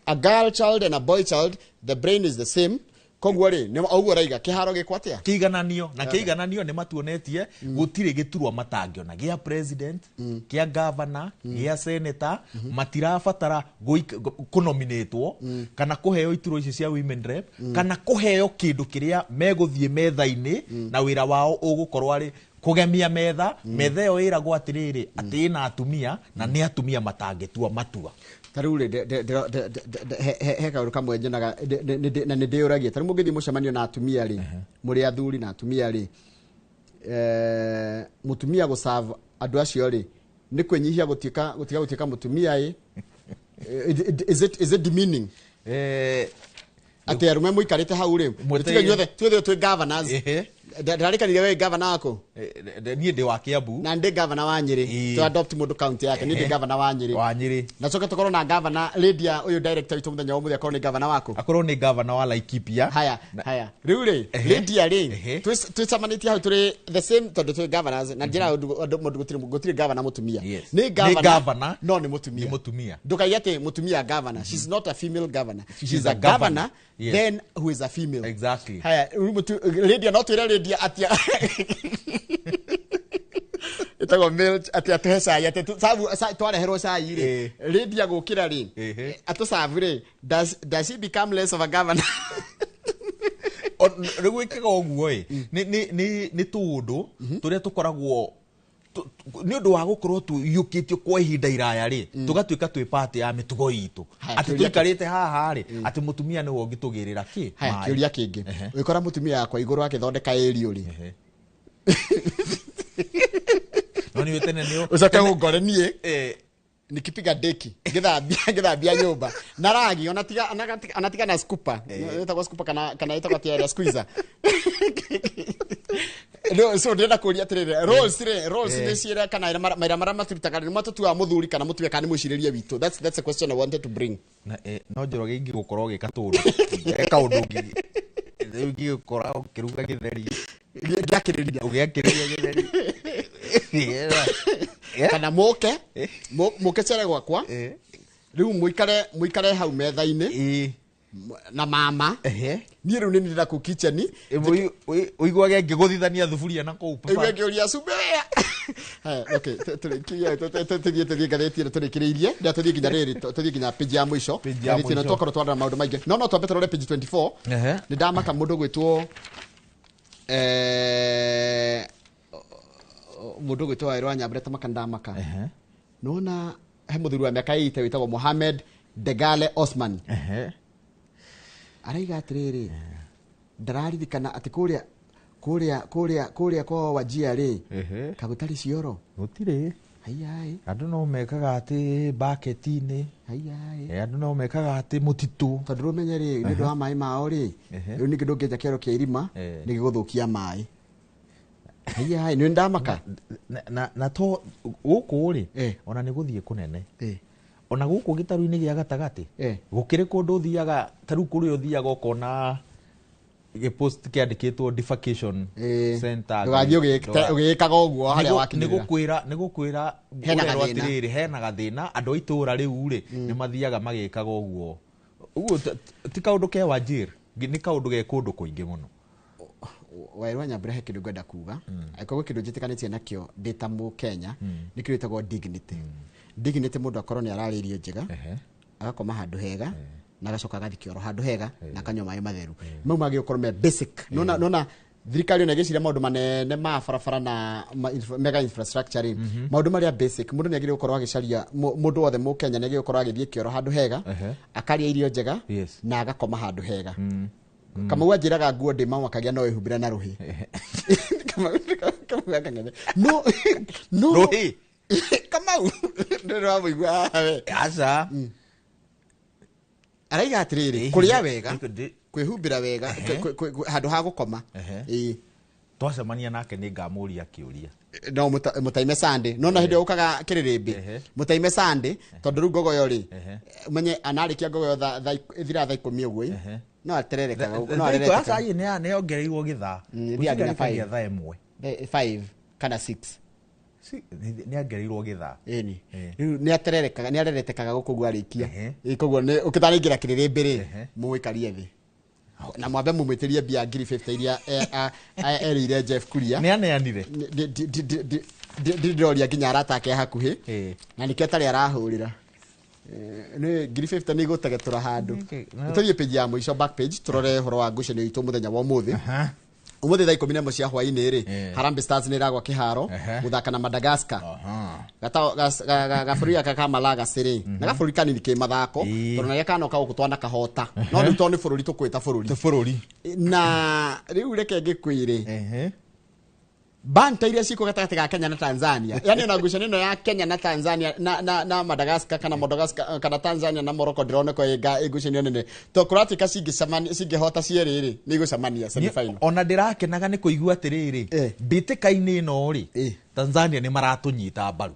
A girl child and a boy child, the brain is the same. Koguo rĩ, nĩ ũguo ũraiga kĩharo gĩkwo atĩa? Kĩigananio, na kĩigananio nĩ matuonetie gũtirĩ gĩturwa matangĩona, gĩa president, kĩa governor, gĩa senator. Matirabatara kũnominĩtwo kana kũheo iturwa ici cia women rep kana kũheo kĩndũ kĩrĩa megũthiĩ metha-inĩ na wĩra wao ũgũkorwo arĩ kũgemia metha. Metha ĩyo ĩragwo atĩrĩrĩ, atĩ ĩna atumia na nĩ atumia matangĩtua matua. Ta rĩu rĩ, he kaũndũ kamwe nyonaga na nĩ ndĩyũragia. Ta rĩu mũngĩthiĩ mũcemanio na atumia rĩ, mũrĩ athuri na atumia rĩ, mũtumia gũserve andũ acio rĩ, nĩ kwĩnyihia gũtuĩka, gũtiga gũtuĩka mũtumia ĩ? Is it demeaning atĩ arũme mũikarĩte hau rĩ, tiga inyuothe, tuothe twĩ governors? Ndarĩkanire we governor waku. Niĩ ndĩ wa Kiambu. Na ndĩ governor wa Nyĩrĩ. To adopt mũndũ county yake, niĩ ndĩ governor wa Nyĩrĩ. Wa Nyĩrĩ. Na coke tũkorwo na governor Lydia ũyũ, director witũ, mũthenya wa ũmũthĩ akorwo nĩ governor waku. Akorwo nĩ governor wa Laikipia. Haya, haya, rĩu rĩ, Lydia rĩ, twĩcamanĩtie hau tũrĩ the same tondũ twĩ governors na njĩra ũndũ mũndũ gũtirĩ governor mũtumia. Nĩ Nĩ governor, governor, no nĩ mũtumia. Nĩ mũtumia. Ndũkaige atĩ mũtumia governor. She's not a female governor. She's She's a a governor, governor. Yes. then who is a female. Exactly. Haya, rĩu Lydia, no twĩre Lydia atia ĩtagwo male atĩ atũhe cai, atĩ twareherwo cai rĩ, Lydia gũkĩra rĩ, atũcabu rĩ, does she become less of a governor? Rĩu gwĩkaga ũguo ĩ, nĩ tũũndũ tũrĩa tũkoragwo nĩ ũndũ wa gũkorwo tũiyũkĩtio kwa ihinda iraya rĩ, tũgatuĩka twĩ part ya mĩtugo itũ, Haya, atĩ tũikarĩte haha rĩ, atĩ mũtumia nĩwe ũngĩtũgĩrĩra kĩ Haya, maĩ. kĩũria kĩngĩ. Ũgĩkora mũtumia yakwa igũrũ akĩthondeka ĩrio rĩ, No nĩ tene nĩ ũcoke ũngore niĩ nikipiga deki ngĩthambia nyũmba na ragi, ona tiga na scooper, ĩtagwo scooper kana ĩtagwo atĩa ĩrĩa squeezer. No, so ndĩrenda kũria atĩrĩrĩ, roles rĩ, roles nĩ ciĩra kana mawĩra marĩa maturutaga nĩ matũtuaga mũthuri kana mũtumia kana nĩ mwĩcirĩrie witũ? That's a question I wanted to bring. Na, no Njoroge ingĩgũkorwo ũgĩka tũũndũ, he kaũndũ rĩu ingĩgũkora ũkĩruga gĩtheri, Ngĩakĩrĩria. Ũgĩakĩrĩria gĩtheri. Kana mũke mũke cere gwakwa rĩu, mũikare hau metha-inĩ na mama. Niĩ rĩu nĩ ndĩrenda kũu kitchen. Ũiguage ngĩgũthithania thuburia na kũu papa. Igue ngĩũria cumbĩ. Haya, okay, tũrĩkie, tũthiĩ ngathĩti ĩno tũrĩkĩrĩirie ndia, tũthiĩ nginya rĩrĩ, tũthiĩ nginya page ya mũico. Page ya Ngathĩti ĩno mũico. twakorwo twarora maũndũ maingĩ, no twambe tũrore page 24. Nĩ ndamaka mũndũ gwĩtwo Waĩrũ wa Nyambura tamaka, ndamaka. Nona he mũthuri wa mĩaka 80 wĩtagwo Mohamed Degale Osman. Araiga atĩrĩrĩ, ndararirikana atĩ kũrĩa kwa Wajia rĩ, kagũtarĩ cioro. Gũtirĩ. Haiyaĩ. Andũ no mekaga atĩ baketi-inĩ. Haiyaĩ. Andũ no mekaga atĩ mũtitũ. Tondũ rũmenye rĩ, nĩ ũndũ wa maĩ mao rĩ, rĩu ningĩ ndũngĩenja kĩoro kĩa irima, nĩ gĩgũthũkia maĩ. Haiyaĩ, nĩ ndamaka. Na to gũkũ rĩ, ona nĩ gũthiĩ kũnene, ona gũkũ gĩtarũ-inĩ gĩa gatagatĩ, gũkĩrĩ kũndũ ũthiaga, ta rĩu kũrĩa ũthiaga ũkona gĩpost kĩandĩkĩtwo defecation center. Ndũgathiĩ ũgĩĩkaga ũguo harĩa wakinyĩrĩra. Nĩ gũkwĩra Hena ũrerwo gathĩna. atĩrĩrĩ, hena gathĩna, andũ a itũũra rĩu rĩ, nĩ mathiaga magĩkaga ũguo ũguo. Ti kaũndũ ke Wajir, nĩ kaũndũ ge kũndũ kũingĩ mũno. Waĩrũ wa Nyambura, he kĩndũ ngwenda kuga. Angĩkorwo gwĩ kĩndũ njĩtĩkanĩtie nakĩo ndĩ ta mũkenya, nĩ kĩndũ gĩtagwo dignity. Dignity, mũndũ akorwo nĩ ararĩa irio njega, agakoma handũ hega, na agacoka agathiĩ kĩoro handũ hega, na akanyua maĩ matheru. Mau magĩ gũkorwo me basic. Nona thirikari ona ĩgĩciria maũndũ manene ma barabara na mega infrastructure rĩ, maũndũ marĩa basic, mũndũ nĩ agĩrĩire gũkorwo agĩcaria, mũndũ wothe mũkenya nĩ agĩrĩire gũkorwo agĩthiĩ kĩoro handũ hega, akarĩa irio njega, na agakoma handũ hega. Kamau anjĩraga nguo ndĩ mamakagia no ĩhumbĩre na rũhĩ. Kamau akang'ethe. No no. Rũhĩ? Kamau ndĩrĩ wamũigua haha we. Aca. Araiga atĩrĩrĩ, kũrĩa wega, kwĩhumbĩra wega, handũ ha gũkoma. Ĩĩ. Twacemania nake nĩ ngamũria kĩũria. No mũtaime Sunday no na hĩndĩ ĩyo ũkaga kĩrĩrĩmbĩ mũtaime Sunday tondũ rĩu ngogoyo rĩ, ũmenye anarĩkia ngogoyo ĩthiraga thaa 10 ũguo ĩ. No atererekaga no arereteka. Aca nĩ yongereirwo gĩthaa. Ĩthiaga nginya Gũtirĩ 5. thaa 1. 5 kana 6. Nĩ ongereirwo gĩthaa. Ĩni. Rĩu nĩ atererekaga, nĩ areretekaga gũkũ ũguo arĩkia. Ehe. Ĩ, koguo nĩ ũkĩtaraingĩra kĩrĩrĩmbĩ rĩ, Ehe. mũikarie thĩ na mwambe mumwĩtĩrie mbia 50,000 iria erĩire Jeff Kuria. Nĩ aneanire. Ndĩroria nginya arata ake a hakuhĩ Ĩĩ. na nĩkĩo atarĩ arahũrĩra. Nĩ 50,000 nĩ igũtegetũra handũ. Okay, no. Tũthiĩ page ya mũico, back page, tũrore ũhoro wa ngucanio itũ mũthenya wa ũmũthĩ. Aha. Ũmũthĩ thaa 11 cia hwaĩ-inĩ rĩ, Ĩĩ. Harambee Stars nĩ ĩragwa kĩharo Ehe. gũthaka na Madagascar. Aha. Gabũrũri gaka ka Malagasy rĩ, na gabũrũri kanini kĩ mathako, Ĩĩ. tondũ narĩa kanoka gũkũ twanakahota, no rĩu tondũ nĩ bũrũri tũkwĩta bũrũri. Tĩ bũrũri. Na rĩu reke ngĩkwĩre, Ehe. banta iria ciko gatagatĩ ga Kenya na Tanzania, yani ona ngucanio ĩno ya Kenya na Tanzania na Madagascar kana Madagascar kana Tanzania na Morocco ndĩroneka ĩ ngucanio nene, to kũratuĩka cingĩcemania, cingĩhota cierĩ rĩ, nĩ igũcemania semi final. Ona ndĩrakenaga nĩ kũigua atĩrĩrĩ, Eh. mbĩtĩka-inĩ ĩno rĩ, Eh. Tanzania nĩ maratũnyita mbaru.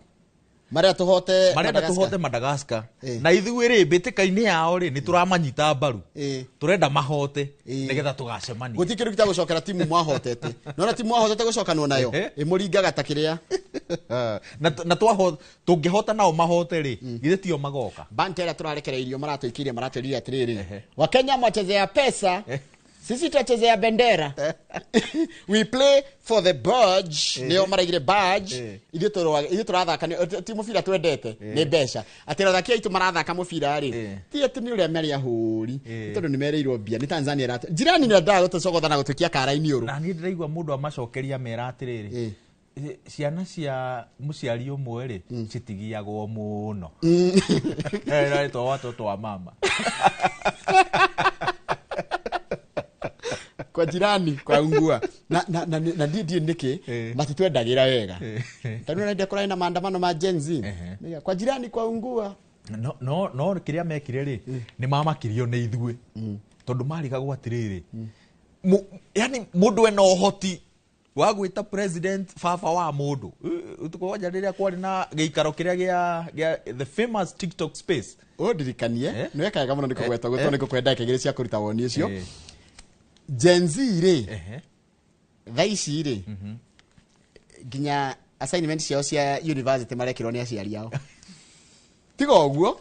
Marĩa tũhote Marenda Madagascar. tũhote Madagascar. Eh. Na ithuĩ rĩ, mbĩtĩka-inĩ yao rĩ, nĩ tũramanyita mbaru. Eh. Tũrenda mahote Eh. nĩgetha tũgacemania. Gũtirĩ kĩndũ gĩta gũcokera timu mwahotete, nona timu mwahotete gũcokanwo nayo Ehe. ĩmũringaga ta kĩrĩa. Na tũngĩhota nao mahote rĩ, githĩ tio magoka. Banta ĩrĩa tũrarekereirio maratũikĩrie, maratwĩrire atĩrĩrĩ, Ehe. Wakenya mwachezea pesa, sisi twachezea bendera, we play for the badge. Nĩo maraigire badge. Eh. Ithuĩ ithuĩ tũrathaka ti mũbira twendete, nĩ mbeca. Atĩ athaki aitũ marathaka mũbira rĩ, Eh. ti atĩ nĩ ũrĩa marĩ ahũri, Eh. nĩ tondũ nĩ merĩirwo mbia nĩ Tanzania. Jirani nĩ endaga gũtũcogotha na gũtũikia kara-inĩ ũrũ. Na niĩ ndĩraigua mũndũ amacokeria mera atĩrĩrĩ, Eh. ciana cia mũciari ũmwe rĩ, citigiagwo mũno. Rĩtwa watoto wa mama. Kwa jirani kwa ungua na ndiĩ nĩkĩ Eh. matitwendagĩra wega. Eh. Tondũ nĩ kũrarĩ na maandamano ma Gen Z. Ehe. Nĩga, kwa jirani kwa ungua. No kĩrĩa mekire rĩ, nĩ mamakirio nĩ ithuĩ, tondũ marigagwo atĩrĩrĩ, yani mũndũ ena ũhoti wa gwĩta president baba wa mũndũ. Ũtukũ wanja rĩrĩa kwarĩ na gĩikaro kĩrĩa gĩa the famous TikTok space. Ũndirikanie. Eh. Nĩ weka wega mũno nĩ kũgweta ũguo, Eh. tondũ nĩ ngũkwenda ndagĩka 2 cia kũruta woni ũcio. Eh. Gen Z rĩ, Ehe. thaa ici rĩ, nginya assignment ciao cia university marekĩrwo nĩ aciari ao. Tiga ũguo,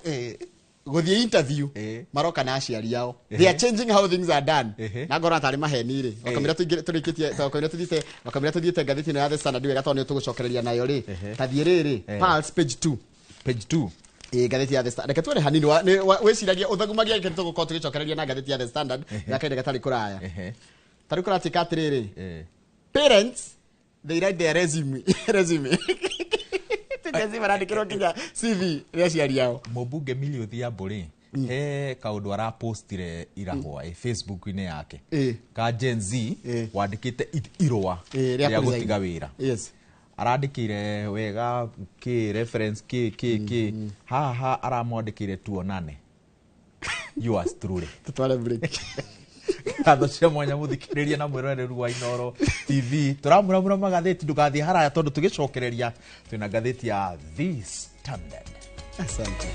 gũthiĩ interview Eh. maroka na aciari ao. They are changing how things are done. Ehe. Na ngorwo tarĩ maheni rĩ, wakamĩra tũingĩre tũrĩkĩtie, wakamĩra tũthiĩte, wakamĩra tũthiĩte ngathĩti ĩno ya The Standard wega, tondũ nĩ tũgũcokereria nayo rĩ. Ehe. Tathiĩ rĩrĩ, Eh. Pulse page 2. Page 2. Ĩ, ngathĩti ya The Standard, reke tuone hanini wĩciragia ũthagumagia kĩndũ tũgũkorwo tũgĩcokereria na ngathĩti ya The Standard ya kahinda gatarĩ kũraya. Ehe. Tarĩu kũratuĩka atĩrĩrĩ, Eh. parents, they write their resume. Gen Z marandĩkĩrwo nginya CV nĩ aciari ao. Mũmbunge Millie Odhiambo rĩ, he kaũndũ arapostire ira hwaĩ Facebook-inĩ yake, Eh. ka Gen Z Eh. wandĩkĩte irũa Ĩ, rĩa kũresign. gũtiga wĩra. Yes. Arandĩkĩire wega kĩ reference kĩ kĩ kĩ haha aramwandĩkĩire tuonane, yours truly. Tutware break. Ngatho cia mwanya mũthikĩrĩria na mwĩroreri wa Inooro TV, tũramuramura magathĩti, ndũgathiĩ haraya tondũ tũgĩcokereria twĩna ngathĩti ya The Standard. Asante.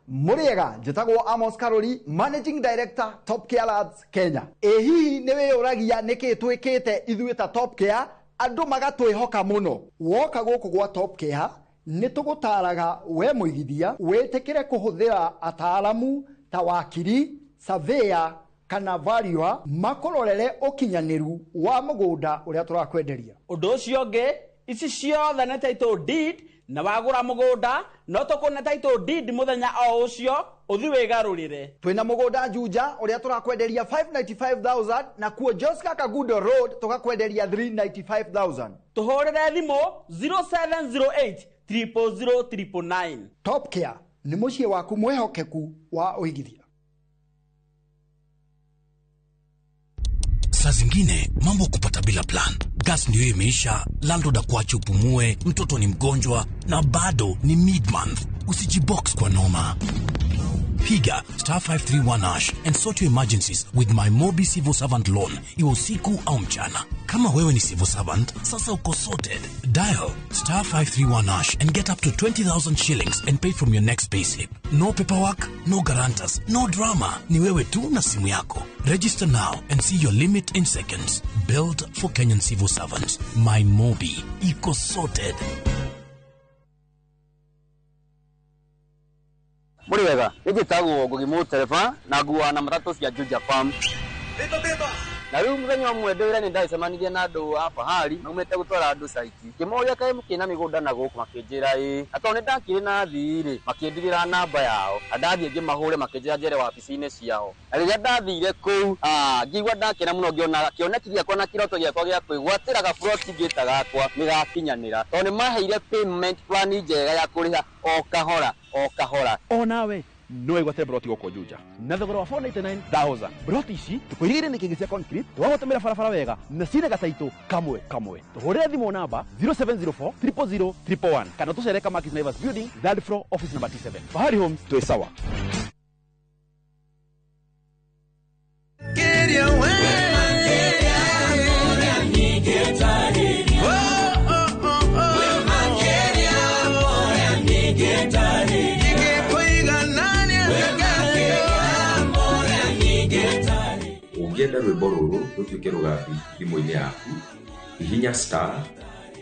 Mũrĩega, njĩtagwo Amos Karori, Managing Director, Top Care Labs Kenya. Ĩ hihi nĩ wĩyũragia nĩkĩ twĩkĩte ithuĩ ta Top Care andũ magatwĩhoka mũno? Woka gũkũ gwa Top Care nĩ tũgũtaraga we mũigithia wĩtĩkĩre kũhũthĩra ataaramu ta wakiri, surveyor. kana valuer makũrorere ũkinyanĩru wa mũgũnda ũrĩa tũrakwenderia. Ũndũ ũcio ũngĩ, ici ciothe nĩ title deed, na wagũra mũgũnda no tũkũne title deed mũthenya o ũcio ũthi wĩgarũrĩre. Twĩna mũgũnda Juja ũrĩa tũrakwenderia 595,000 na kuo Joska Kagundo Road tũgakwenderia 395,000. Tũhũrĩre thimũ 0708 000 999. Top Care nĩ mũciĩ waku mwĩhokeku wa ũigithia. Saa zingine mambo kupata bila plan. Gas ndio imeisha, landlord akuache upumue, mtoto ni mgonjwa na bado ni mid-month. Usijibox kwa noma. Piga star 531 hash and sort your emergencies with my Mobi Civil Servant Loan, iwe usiku au mchana. Kama wewe ni civil servant, sasa uko sorted. Dial star 531 hash and get up to 20,000 shillings and pay from your next payslip. No paperwork, no guarantors, no drama. Ni wewe tu na simu yako. Register now and see your limit in seconds. Built for Kenyan civil servants. My Mobi. Iko sorted. Muri wega, njĩtagwo Ngugi Mũtereba na nguaga na matatũ cia Juja Farm. Na rĩu mũthenya ũmwe ndĩ wĩra nĩ ndacemanirie na andũ a Fahari maumĩte gũtwara andũ site. Ngĩmoria kaĩ mũkĩna mĩgũnda na gũkũ, makĩnjĩra ĩĩ. Na tondũ nĩ ndakĩrĩ na thii rĩ, makĩndigĩra namba yao. Na ndathiĩ ngĩmahũre makĩnjĩra njere wabici-inĩ ciao. Na rĩrĩa ndathire kũu, ngĩigua ndakena mũno ngĩona kĩoneki gĩakwa na kĩroto gĩakwa gĩa kwĩgwatĩra gaburoti ngĩta gakwa nĩ gakinyanĩra. Tondũ nĩ maheire payment plan njega ya kũrĩha o kahora o kahora. Onawe no wĩgwatĩre broti gũkũ Juja na thogora wa 499,000. Broti ici tũkũirigĩire nĩ kĩngĩ cia concrete, twagũtũmĩra barabara wega na cina gataitũ kamwe kamwe. Tũhũrĩre thimũ namba 0704 000 111 kana tũcere Kamakis Naivas Building, third floor, office number T7. Fahari Homes, twĩ sawa. Ũngĩenda rwĩmbo rũrũ rũtuĩke rũgambi thimũ-inĩ yaku, hihinya star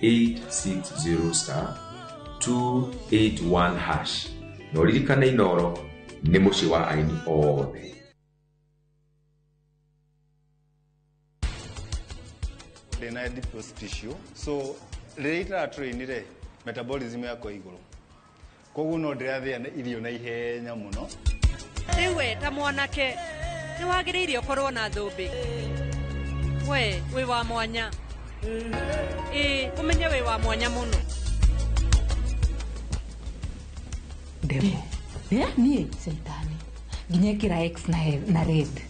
860 star 281 hash na ũririkane Inooro nĩ mũciĩ wa aini othe. Ndĩna adipose tissue, so rĩrĩa itaratrainire metabolism yakwa igũrũ, koguo no ndĩrathĩa irio na ihenya mũno. Rĩu we ta mwanake nĩ wagĩrĩire ũkorwo na thũmbĩ. We wĩ wa mwanya, ĩĩ ũmenye wĩ wa mwanya mũno. Ndemo niĩ caitani nginya ĩkĩra X na red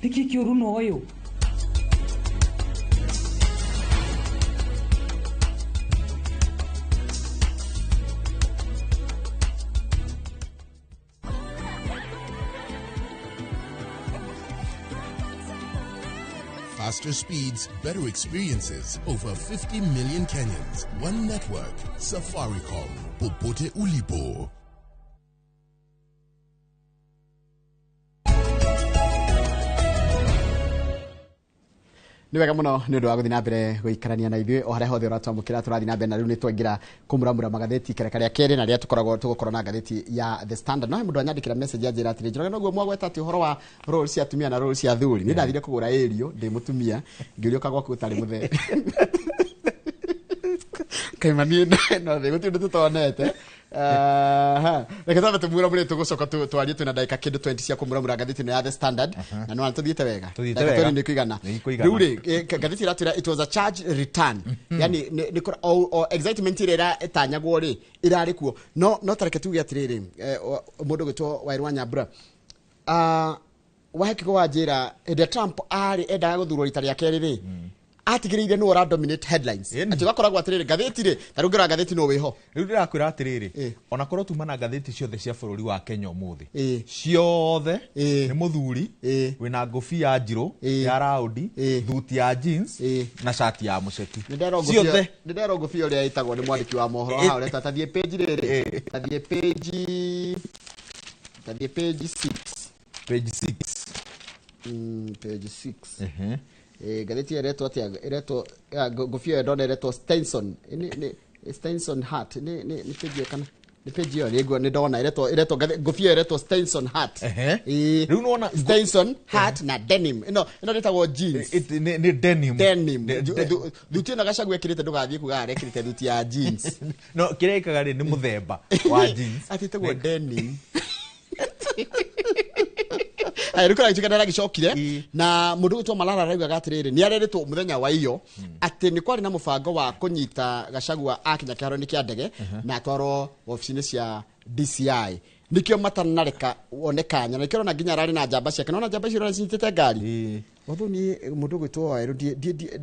nĩkĩ kĩũru na ũyũ. Faster speeds, better experiences. Over 50 million Kenyans. One network. Safaricom. Popote ulipo. Nĩ wega mũno nĩ ũndũ wa gũthiĩ na mbere gũikarania na ithuĩ o harĩa hothe ũratwamũkĩra. Tũrathiĩ na mbere na rĩu nĩ twaingĩra kũmuramura magathĩti kere karĩa kerĩ na rĩrĩa tũkoragwo tũgũkorwo na ngathĩti ya The Standard. No he mũndũ anyandĩkĩra message anjĩra atĩrĩ, Njoroge noguo mwagweta atĩ ũhoro wa role cia atumia na role cia athuri. Nĩ ndathire kũgũra ĩrio ndĩ mũtumia ngĩũrio kagwaku ũtarĩ mũthee. Kaima niĩ no thĩ gũtirĩ ũndũ tũtonete. Reke twambe tũmuramure tũgũcoka twarie twĩna ndagĩka kĩndũ 20 cia kũmuramura ngathĩti ĩno ya The Standard na nĩ tũthiĩte wega. Ndagĩka 20 nĩ kũigana. Rĩu rĩ, ngathĩti ĩratwĩra it was a charge return. Yani nĩ o excitement ĩrĩa ĩtanyagwo rĩ ĩrarĩ kuo. No tareke tuge atĩrĩrĩ, mũndũ ũgwĩtwo Wairũ wa Nyambura, wahekiko wa njĩra hĩndĩ ĩrĩa Trump arĩ endaga gũthurwo rita rĩa kerĩ rĩ, atigĩrĩire nĩwe ũra dominate headlines. Atĩ ũgakoragwo atĩrĩrĩ ngathĩti rĩ, ta rĩu ngĩrora ngathĩti no wĩho. Rĩu ndĩrakwĩra atĩrĩrĩ, ona korwo tuma na ngathĩti ciothe cia bũrũri wa Kenya ũmũthĩ, ciothe nĩ mũthuri wĩna ngũbia njirũ ya raundi, thuti ya jeans na cati ya mũceki. Ciothe. Nĩ nderwo ngũbia ũrĩa ĩtagwo nĩ mwandĩki wa mohoro haha ũreta, tathiĩ page rĩrĩ, tathiĩ page, tathiĩ page 6. Page 6. Page 6. Ngathĩti ĩretwo atĩa? Ĩretwo ngũbia ĩyo ndona ĩretwo Stinson. Nĩ Stinson hat. Nĩ page ĩyo kana? Nĩ page ĩyo rĩngĩ nĩ ndona ĩretwo ngũbia ĩretwo Stenson hat. Rĩu nĩwona Stenson hat na denim. Ĩno ĩtagwo jeans. Nĩ denim. Denim. Thuti ĩno Gachagua ekĩrĩte ndũgathiĩ kuga arekĩrĩte thuti ya jeans. No kĩrĩa ĩkaga rĩ nĩ mũthemba wa jeans. Atĩ ĩtagwo denim. Haya, rĩu kũragĩtuĩka nĩaragĩcokire na mũndũ ũgwĩtwo Malala araugaga atĩrĩrĩ nĩ arerĩtwo mũthenya wa iyo atĩ nĩ kwarĩ na mũbango wa kũnyita Gachagua akinya kĩharo-inĩ kĩa ndege na atwarwo wabici-inĩ cia DCI nikio matanareka one kanya na nikio ona nginya ararĩ na njamba ciake nona njamba icio ũrona cinyitĩte ngari Although ni mũndũ ũgwĩtwo Waweru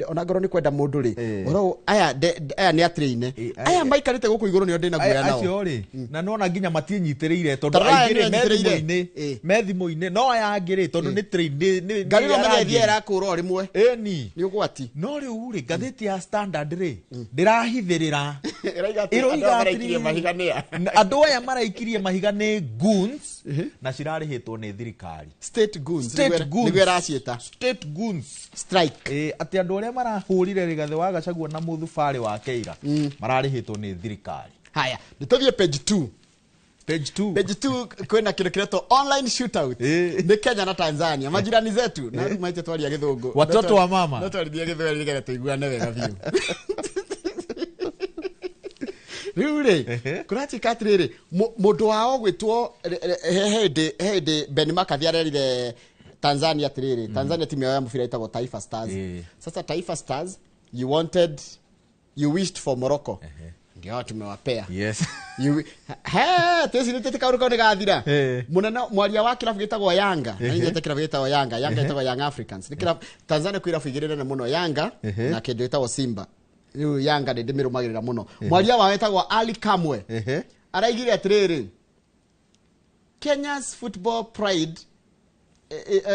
ona ngorwo nĩ kwenda mũndũ rĩ ũhoro aya aya nĩ atraine aya maikarĩte gũkũ igũrũ nĩo ndĩna guoya nao acio rĩ na nona nginya matiĩnyitĩrĩire tondũ Tarora aingĩ rĩ aya me nĩanyitĩrĩire. thimũ-inĩ me thimũ-inĩ no aya angĩ rĩ tondũ nĩ train nĩ ngari ĩno arangĩri. menya ĩthiĩ ĩrakũra o rĩmwe ĩni nĩ ũgwati no rĩu rĩ ngathĩti ya Standard rĩ ndĩrahithĩrĩra ĩrauga atĩ Ĩroiga andũ aya maraikirie atĩrĩrĩ, mahiga nĩ a andũ aya maraikirie mahiga nĩ goons na cirarĩhĩtwo nĩ thirikari. State goons. State goons. Nĩguo ĩraciĩta. State goons. Strike. Atĩ andũ arĩa marahũrire Rigathĩ wa Gachagua na mũthubarĩ wa Keira mararĩhĩtwo nĩ thirikari. Haya, nĩtũthiĩ page 2. Page 2. Page 2 kwĩna kĩndũ kĩretwo online shootout. Nĩ Kenya na Tanzania, majirani zetu. Na rĩu maite twaria gĩthũngũ. Watoto wa mama. No twarithie gĩthweri nĩgetha tũiguane wega biũ. Rĩu rĩ, kũratuĩka atĩrĩrĩ, mũndũ wao gwĩtwo he hĩndĩ Ben McCarthy arerire Tanzania atĩrĩrĩ, Tanzania timu yao ya mũbira ĩtagwo Taifa Stars. Sasa Taifa Stars, you wished for Morocco. Ndio tumewapea. Yes. He, twĩcirĩtie kaũndũ kau nĩgathira. Mũnene mwaria wa kĩrabu gĩtagwo Yanga, na niĩ kĩrabu gĩtagwo Yanga, Yanga ĩtagwo Young Africans. Nĩ kĩrabu Tanzania kwĩ irabu igĩrĩ nene mũno, Yanga na kĩndũ gĩtagwo Simba. Rĩu Yanga nĩ ndĩmĩrũmagĩrĩra mũno. Mwaria wao wetagwo Ali Kamwe. Araigire atĩrĩrĩ, Kenya's football pride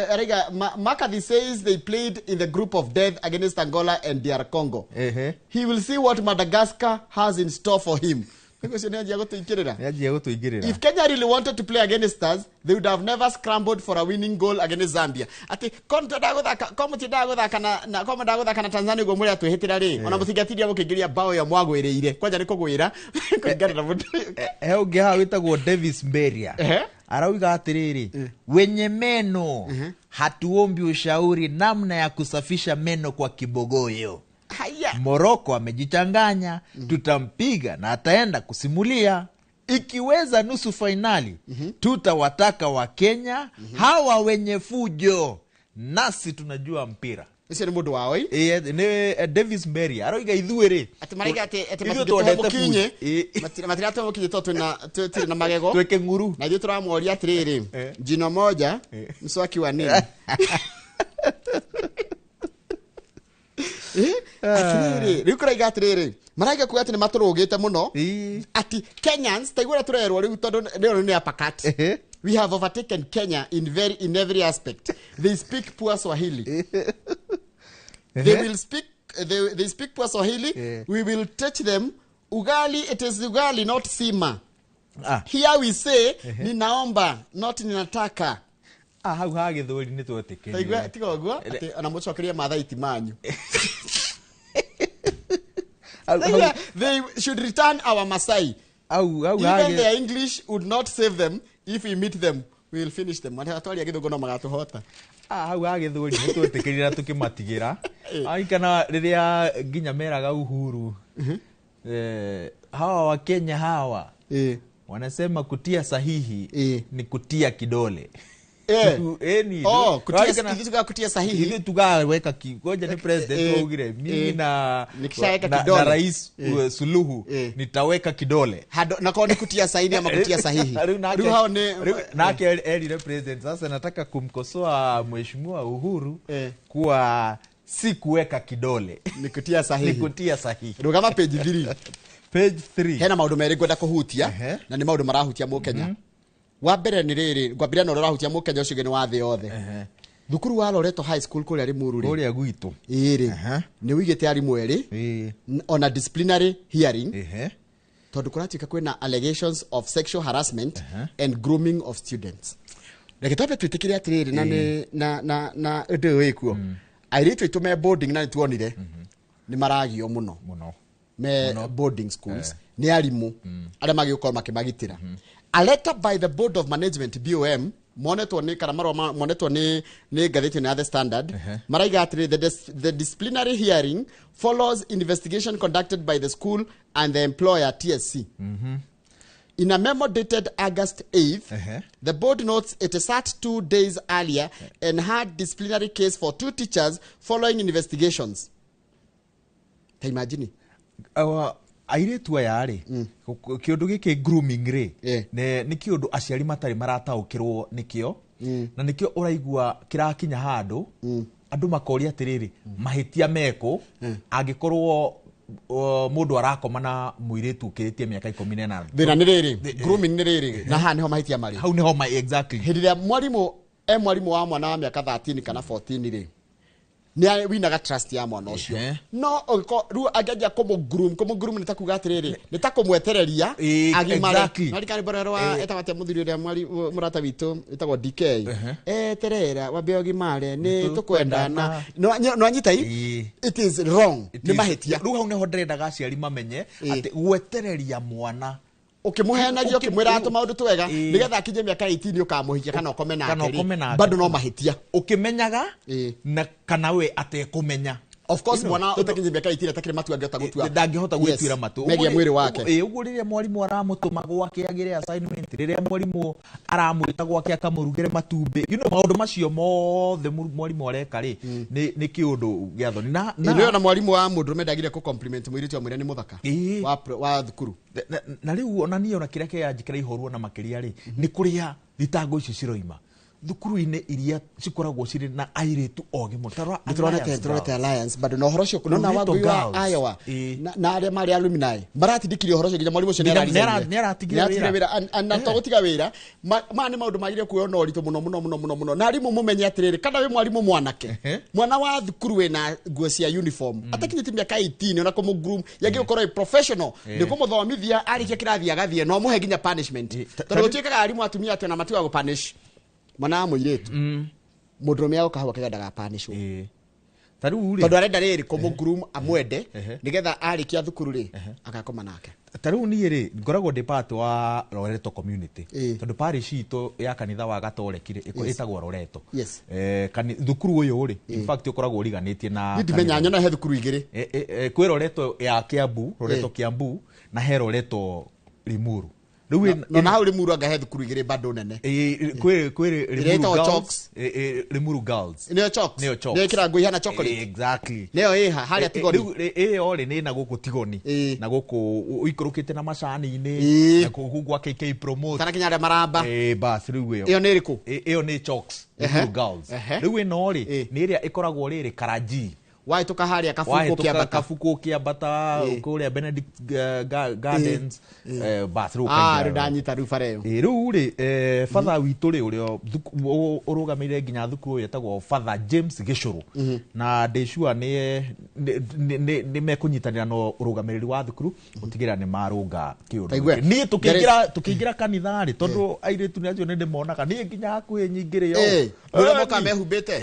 araiga McCarthy says they played in the group of death against Angola and DR Congo. He will see what Madagascar has in store for him. Nĩguo nĩanjia gũtũingĩrĩra. Nĩanjia gũtũingĩrĩra. If Kenya really wanted to play against us, they would have never scrambled for a winning goal against Zambia. Ati ko mũtiendaga gũthaka na ko mwendaga gũthaka na Tanzania ũguo mũrĩa twĩhĩtĩra rĩ, ona mũtingĩatiria gũkĩingĩria bao ĩyo mwagwĩrĩire. Kwanja nĩ kũgwĩra kũringana na mũndũ. He ũngĩ haha wĩtagwo Davis Mberia arauga atĩrĩrĩ, wenye meno hatuombi ushauri namna ya kusafisha meno kwa kibogoyo. Haya. Morocco amejichanganya, tutampiga na ataenda kusimulia. Ikiweza nusu fainali, tutawataka wa Kenya hawa wenye fujo, nasi tunajua mpira. Ũcio nĩ mũndũ wao ĩ? Nĩ Davis Mberia aroiga ithuĩ rĩ Atĩ maraiga atĩ ithuĩ matingĩtũhe twendete mũkinye. fujo. Matiratũhe mũkinye tondũ tũtirĩ na magego. Twĩke ng'uru. Na ithuĩ tũramoria atĩrĩrĩ, jino moja mswaki wa nini? Atĩrĩrĩ, rĩu kũraiga atĩrĩrĩ, maraiga kuga atĩ nĩ matũrũgĩte mũno atĩ Kenyans taigua ũrĩa tũrerwo rĩu tondũ rĩo nĩ uppercut. We have overtaken Kenya in every aspect. They speak poor Swahili. They will speak they speak poor Swahili. We will teach them ugali, it is ugali not sima. Here we say ninaomba not ninataka. Hau ha gĩthweri nĩ twetĩkĩrire. Taigua tiga ũguo atĩ ona mũcokerie mathaiti manyu. They should return our Masai. Even their English would not save them. If we meet them, we will finish them. Atwaria gĩthũngũ no magatũhota. Hau ha gĩthweri nĩ twetĩkĩrire na tũkĩmatigĩra. Kana rĩrĩa nginya meraga Uhuru, hawa wa Kenya hawa wanasema kutia sahihi ni kutia kidole. Kutia sahihi. Ithuĩ tugaweka ngoja ni president waugire mimi na Nikishaweka na kidole. Rais Suluhu nitaweka kidole. Hado na kwa ni kutia saini ama kutia sahihi. Rĩu hao nĩ nake erire president sasa nataka kumkosoa Mheshimiwa Uhuru kuwa si kuweka kidole. Ni kutia sahihi. Ni kutia sahihi. Rugama page 3. Page 3. Hena maũndũ merĩ ngwenda kũhutia na nĩ maũndũ marahutia Mũkenya. Wa mbere nĩ rĩrĩ, ngwambĩrĩria na ũrĩa ũrahutia Mũkenya ũcio ũngĩ nĩ wa thĩ yothe. Thukuru wa Loreto High School kũrĩa Limuru rĩ. Kũrĩa gwitũ. Ĩĩ rĩ. Nĩ ũigĩte arimũ erĩ on a disciplinary hearing. Tondũ kũratuĩka kwĩna allegations of sexual harassment and grooming of students. Reke twambe twĩtĩkĩre atĩrĩrĩ na nĩ na na ũndũ ũyũ wĩkuo. Airĩtu aitũ me boarding na nĩtuonire nĩ maragio mũno. Mũno. Me boarding schools. Nĩ arimũ arĩa magĩgũkorwo makĩmagitĩra. A letter by the board of management, BOM, monetwo nĩ kana marũa monetwo nĩ ngathĩti ĩno ya The Standard, maraiga atĩrĩ, the disciplinary hearing follows investigation conducted by the school and the employer, TSC. In a memo dated August 8th, the board notes it sat 2 days earlier and had disciplinary case for two teachers following investigations. Ta imagine. Airĩtu aya rĩ, kĩũndũ gĩkĩ grooming rĩ, nĩ kĩũndũ aciari matarĩ marataũkĩrwo nĩkĩo, na nĩkĩo ũraigua kĩrakinya handũ andũ makoria atĩrĩrĩ, mahĩtia mekũ angĩkorwo mũndũ arakoma na mũirĩtu ũkĩrĩtie mĩaka 18? Thĩna nĩ rĩrĩ, grooming nĩ rĩrĩ, na haha nĩho mahĩtia marĩ. Hau nĩho exactly. Hĩndĩ ĩrĩa mwarimũ e mwarimũ wa mwana wa mĩaka 13 kana 14 rĩ, nĩ winaga trust ya mwana ũcio. No ũngĩkorwo rĩu angĩanjia kũmũ groom, nĩ ta kuga atĩrĩrĩ, nĩ ta kũmwetereria agimare. Narikani bora wa etagwo atĩa mũthuri ũrĩa mũrata witũ wĩtagwo DK, eterera wambe ũgimare nĩ tũkwendana. No anyita i it is wrong, nĩ mahĩtia. Rĩu hau nĩho ndĩrendaga aciari mamenye atĩ gwetereria mwana ũkĩmũhenagia, ũkĩmwĩra tũmaũndũ twega nĩgetha akinye mĩaka 18 ũkamũhikia kana ũkome Kana nake ũkome rĩ, nake. bado no mahĩtia. Ũkĩmenyaga na kana we atekũmenya. Of course, You know, mwana ũtakinyie mĩaka 18 atakĩrĩ matua angĩhota gũtua. Ndangĩhota gwĩtuĩra matu. Megiĩ mwĩrĩ wake. Ũguo rĩrĩa mwarimũ aramũtũma gwake agĩre assignment, rĩrĩa mwarimũ aramwĩta gwake akamũrugĩre matumbĩ, maũndũ macio mothe mwarimũ areka rĩ, nĩ kĩũndũ gĩa thoni na Ĩno na mwarimũ wa mũndũrũme ndagire kũ compliment mũirĩtu amwĩre nĩ mũthaka wa thukuru. Na rĩu ona niĩ, ona kĩrĩa kĩranjĩkĩra ihoru ona makĩria rĩ, nĩ kũrĩa thitango icio ciroima thukuru-inĩ iria cikoragwo cirĩ na airĩtu ogĩ mũno. Ta rora Nĩtũronete Alliance tũronete Girls. Alliance bado na ũhoro ũcio nona Loreto wa ngui wa Girls. Iowa na arĩa marĩ alumni maratindikirie ũhoro ũcio nginya mwarimũ ũcio Nginya nĩararizainire. nĩaratigire Nĩaratigire wĩra. wĩra. Na to gũtiga wĩra, maya nĩ maũndũ magire kuoywo na ũritũ mũno mũno mũno mũno mũno, na arimũ mũmenye atĩrĩrĩ, kana wĩ mwarimũ mwanake, mwana wa thukuru wĩna nguo cia uniform atakinyĩtie mĩaka 18, ona kũmũ groom yagĩ gũkorwo ĩ professional, nĩ kũmũthomithia, arĩkia kĩrathi agathiĩ, no mũhe nginya punishment, tondũ gũtuĩkaga arimũ atumia atĩ ona matigaga gũpunish mwana wa mũirĩtu. Mũndũrũme agoka hau akĩgendaga apanishwo. Ta rĩu rĩ, Tondũ arenda rĩrĩ kũmũ groom amwende nĩgetha arĩkia thukuru rĩ agakoma nake. Ta rĩu niĩ rĩ, ngoragwo ndĩ part wa Loreto community, tondũ parish itũ ya kanitha wa Gatoreki rĩ, ĩtagwo Loreto. Thukuru ũyũ rĩ, in fact ũkoragwo ũriganĩtie na Niĩ ndimenya kanitha. nyona he thukuru igĩrĩ. Kwĩ Loreto ya Kiambu, Loreto Kiambu, na he Loreto Limuru. Rĩu No na hau Limuru anga he thukuru igĩrĩ bado nene. Kwĩ Ĩrĩa Limuru ĩtagwo Girls, Chalks. Limuru Girls. Nĩyo Chalks? Nĩyo Chalks. Nĩyo ĩkĩraga nguo ihana chocolate? Exactly. Nĩyo ĩha harĩa Tigoni? Rĩu ĩyo rĩ, nĩ na gũkũ Tigoni, na gũkũ ũikũrũkĩte na macani-inĩ, na kũu gwa KK Promote. Kana kinya harĩa maramba. Bas rĩu ĩyo. Ĩyo nĩ ĩrĩkũ? Ĩyo nĩ Chalks, Limuru Girls. Rĩu ĩno rĩ, nĩ ĩrĩa ĩkoragwo rĩrĩ Karaji. Wahĩtũka harĩa Kabuku Wahĩtũka ũkĩambata. Kabuku ũkĩambata kũrĩa Benedict Gardens, bas rĩu Ah, ũkaingĩra. rĩu ndanyita rĩu bara ĩyo. Rĩu rĩ, father witũ rĩ, ũrĩa ũrũgamĩrĩire nginya thukuru ũyũ etagwo Father James Gĩcũrũ, na ndĩ sure nĩ mekũnyitanĩra na ũrũgamĩrĩri wa thukuru gũtigĩrĩra nĩ marũnga kĩũndũ Taigua. gĩkĩ. Niĩ tũkĩingĩra kanitha rĩ, tondũ airĩtu nĩ acio nĩ ndĩmonaga niĩ nginya hakuhĩ nyingĩrĩ yo. Nĩ ũrĩa mokaga mehumbĩte?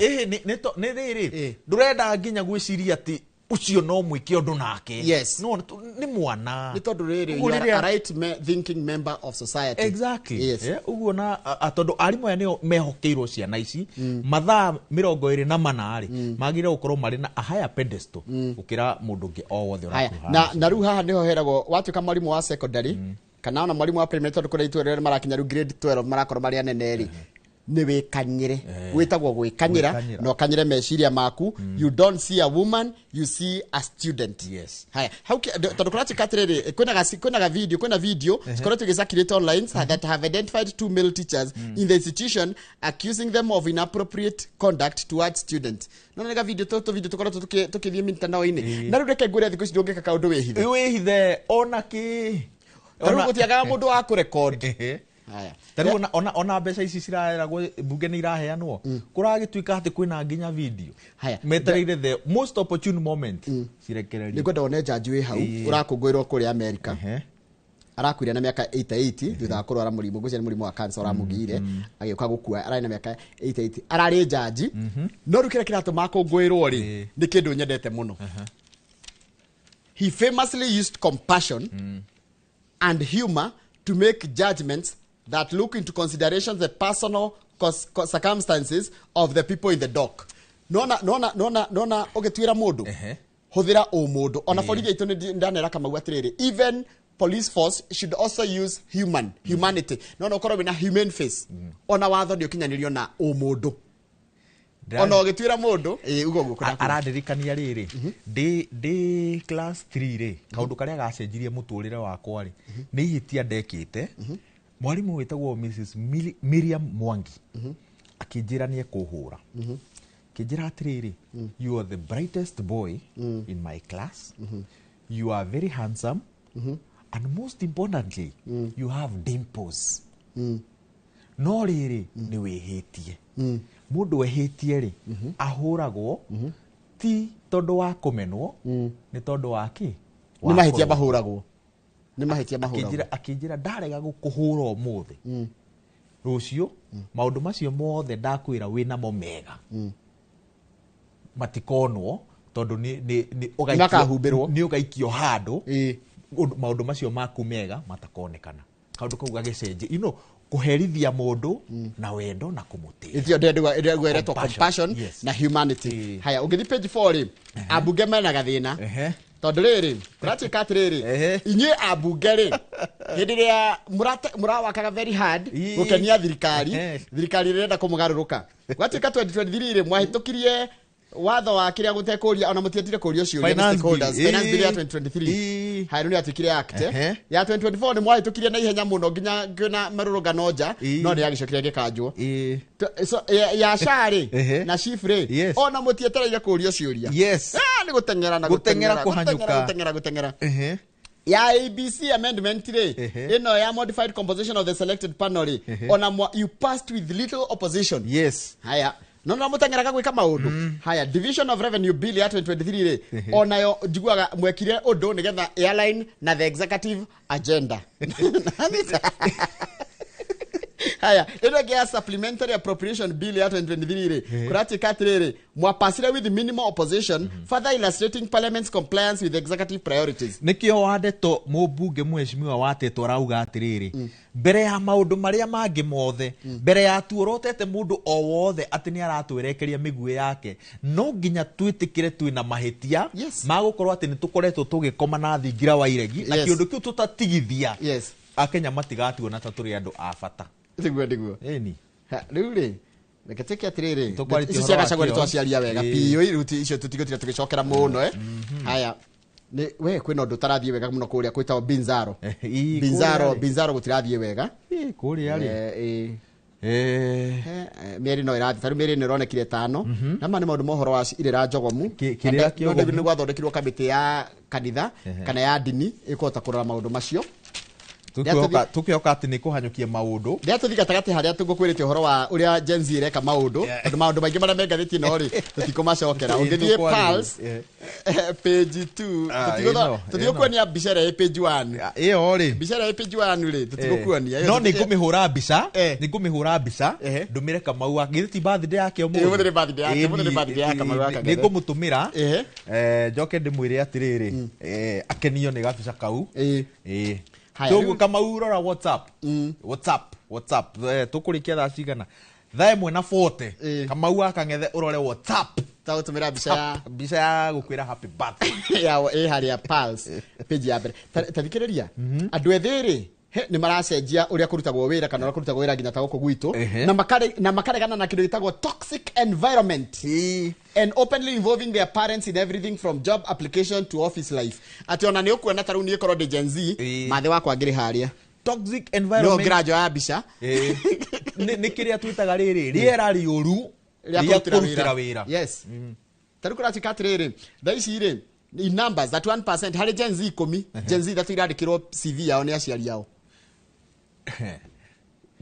Nĩ rĩrĩ, ndũrenda nginya gwĩciria atĩ ũcio no mwĩke ũndũ nake. No nĩ mwana. Nĩ tondũ rĩrĩ, Ũguo you are a right thinking member of society. Exactly. Yes. Ũguo na tondũ arimũ aya nĩo mehokeirwo ciana ici mathaa 24 rĩ, magĩrĩire gũkorwo marĩ na a higher pedestal gũkĩra mũndũ ũngĩ o wothe Haya, ũrakuha. na rĩu haha nĩho heragwo watuĩka mwarimũ wa secondary kana ona mwarimũ wa primary, tondũ kũrĩa itũra rĩrĩa marakinya rĩu grade 12 marakorwo marĩ anene rĩ, nĩ wĩkanyĩre, wĩtagwo gwĩkanyĩra. Gwĩkanyĩra. Na ũkanyĩre meciria maku. You don't see a woman, you see a student. Haya, hau tondũ kũratuĩka atĩrĩrĩ, kwĩna video cikoretwo igĩcirculate online that have identified two male teachers in the institution, accusing them of inappropriate conduct towards students. No nĩ ga video tũtũ, video tũkoretwo tũkĩthiĩ mitandao-inĩ, na rĩu reke ngwĩre, thikũ ici ndũngĩka kaũndũ wĩhithe. Wĩhithe ona kĩ. Ta rĩu gũtiagaga mũndũ wa kũrecord. Haya. Ta rĩu ona mbeca ici ciraheragwo mbunge nĩ iraheanwo, kũragĩtuĩka atĩ kwĩna nginya video. Haya. Metereire the most opportune moment cirekererio. Nĩ ngwenda wone jaji wĩ hau ũrakũngũĩrwo kũrĩa America, arakuire na mĩaka 88 thutha wa kũrwara mũrimũ, ngwĩciria nĩ mũrimũ wa cancer ũramũgiire, agĩũka gũkua ararĩ na mĩaka 88, ararĩ jaji. No rĩu kĩrĩa kĩratũma akũngũĩrwo rĩ, nĩ kĩndũ nyendete mũno. He famously used compassion and humor to make judgments that look into consideration the personal circumstances of the people in the dock. Nona nona nona nona ũgĩtuĩra mũndũ hũthĩra ũmũndũ ona borithi aitũ nĩ ndanera Kamau atĩrĩrĩ, even police force should also use humanity. Nona ũkorwo wĩna human face, ona watho nĩ ũkinyanĩrio na ũmũndũ ona ũgĩtuĩra mũndũ ugo ũguo. Arandirikania rĩrĩ, ndĩ class 3 rĩ, kaũndũ karĩa gacenjirie mũtũrĩre wakwa rĩ, nĩ ihĩtia ndekĩte. Mwarimũ wĩtagwo Mrs Miriam Mwangi akĩnjĩra nĩ ekũhũra, akĩnjĩra atĩrĩrĩ, "You are the brightest boy in my class, you are very handsome, and most importantly you have dimples, no rĩrĩ nĩ wĩhĩtie. Mũndũ wĩhĩtie rĩ, ahũragwo ti tondũ wa kũmenwo, nĩ tondũ wa kĩ?" Nĩ mahĩtia mahũragwo, nĩ mahĩtia mahũragwo. Akĩnjĩra ndarega gũkũhũra ũmũthĩ, rũciũ maũndũ macio mothe ndakwĩra wĩnamo mega matikonwo, tondũ nĩ nĩ ũgaikio handũ maũndũ macio maku mega matakonekana. Kaũndũ kau gagĩcenjia, you know, kũherithia mũndũ na wendo na kũmũtĩa. Ithio ndĩrendwo ĩretwo compassion na humanity. Haya, ũngĩthiĩ page 4 rĩ, ambunge mena gathĩna tondũ rĩrĩ kũratuĩka atĩrĩrĩ, inyuĩ ambunge rĩ, hĩndĩ ĩrĩa mũrawakaga very hard gũkenia thirikari, thirikari ĩrenda kũmũgarũrũka. Gwatuĩka 2023 rĩ, mwahĩtũkirie watho wa kĩrĩa gũtekũria, ona mũtiendire kũrio ciũria nĩ stakeholders. Finance bill ya 2023, haya, rĩu nĩ yatuĩkire act. Ya 2024 nĩ mwahĩtũkirie na ihenya mũno nginya kwĩna marũrũngano nja, no nĩ yagĩcokire ĩgĩkanjwo. So, ya SHA rĩ na SHIF rĩ, ona mũtietereire kũrio ciũria. Nĩ gũteng'era na gũteng'era, kũhanyũka. Gũteng'era gũteng'era. Ya ABC amendment rĩ, ĩno ya modified composition of the selected panel rĩ, ona you passed with little opposition. Haya, no no mũteng'eraga gwĩka maũndũ. Haya, division of revenue bill ya 2023 rĩ, onayo njiguaga mwekire ũndũ nĩgetha airline na the executive agenda. Haya, ĩno ĩngĩ ya supplementary appropriation bill ya 2023 rĩ, kũratuĩka atĩrĩrĩ, mwapasire with minimal opposition, further illustrating parliament's compliance with executive priorities. Nĩkĩo wandeto mũmbunge mheshimiwa watetwo arauga atĩrĩrĩ, mbere ya maũndũ marĩa mangĩ mothe, mbere ya tuorotete mũndũ o wothe atĩ nĩ aratwerekeria mĩguĩ yake, no nginya twĩtĩkĩre twĩna mahĩtia ma gũkorwo atĩ nĩ tũkoretwo tũgĩkoma na thingira wa iregi, na kĩũndũ kĩu tũtatigithia, Akenya matigatuona ta tũrĩ andũ a bata. Nĩguo nĩguo. Ĩni. Rĩu rĩ, reke tuĩke atĩrĩrĩ, Tũkwarĩtie icio ũhoro cia wa Gachagua nĩ kĩo. twaciaria wega biũ, rĩu icio tũtigũtinda tũgĩcokera mũno. Haya, nĩ we kwĩna ũndũ ũtarathiĩ wega mũno kũrĩa kwĩtagwo Binzaro. Binzaro, kũrĩa rĩ. Binzaro gũtirathiĩ wega. Kũrĩa rĩ. Mĩeri no ĩrathiĩ, tarĩu mĩeri ĩno ĩronekire ĩtano, na ma nĩ maũndũ ma ũhoro wa irĩra njogomu. Kĩrĩra kĩogomu. Nĩ gwathondekirwo kamĩtĩ ya kanitha kana ya ndini ĩkũhota kũrora maũndũ macio. Tũkĩhoka atĩ nĩ kũhanyũkia maũndũ. Rĩrĩa tũthiĩ gatagatĩ harĩa tũgũkwĩrĩte ũhoro wa ũrĩa Gen Z ĩreka maũndũ, tondũ maũndũ maingĩ marĩa me ngathĩti ĩno rĩ, tũtikũmacokera. Ũngĩthiĩ Pulse page 2, tũtigũkuonia mbica ĩrĩa ĩ page 1. Ĩyo rĩ, mbica ĩrĩa ĩ page 1 rĩ, tũtigũkuonia. No nĩ ngũmĩhũra mbica, nĩ ngũmĩhũra mbica ndũmĩre Kamau wa githĩ ti birthday yake ũmũthĩ? Ũmũthĩ nĩ birthday yake, ũmũthĩ nĩ birthday ya Kamau wa Kang'ethe. Nĩ ngũmũtũmĩra, njoke ndĩmwĩre atĩrĩrĩ, akenio nĩ gabica kau. Toguo Kamau, rora WhatsApp, WhatsApp, WhatsApp. Tũkũrĩkia thaa cigana? Thaa 1:40. Kamau wa Kang'ethe, ũrore WhatsApp. Tagũtũmĩra mbica ya mbica ya gũkwĩra happy birthday ya ĩ harĩa Pulse page ya mbere. Ta thikĩrĩria, andũ ethĩ rĩ, nĩ maracenjia ũrĩa kũrutagwo wĩra kana ũrĩa kũrutagwo wĩra nginya ta gũkũ gwitũ, na makaregana na kĩndũ gĩtagwo toxic environment and openly involving their parents in everything from job application to office life. Atĩ ona nĩ ũkuona ta rĩu niĩ korwo ndĩ Gen Z, mathe wakwa ngĩrĩ harĩa toxic no environment ngĩranjoya mbica. Nĩ kĩrĩa twĩtaga rĩrĩ rĩera rĩũru rĩa rĩa kũrutĩra wĩra. Yes, ta rĩu kũratuĩka atĩrĩrĩ, thaa ici rĩ, in numbers, that 1% harĩ Gen Z 10, Gen Z 3 irandĩkĩrwo CV yao nĩ aciari ao.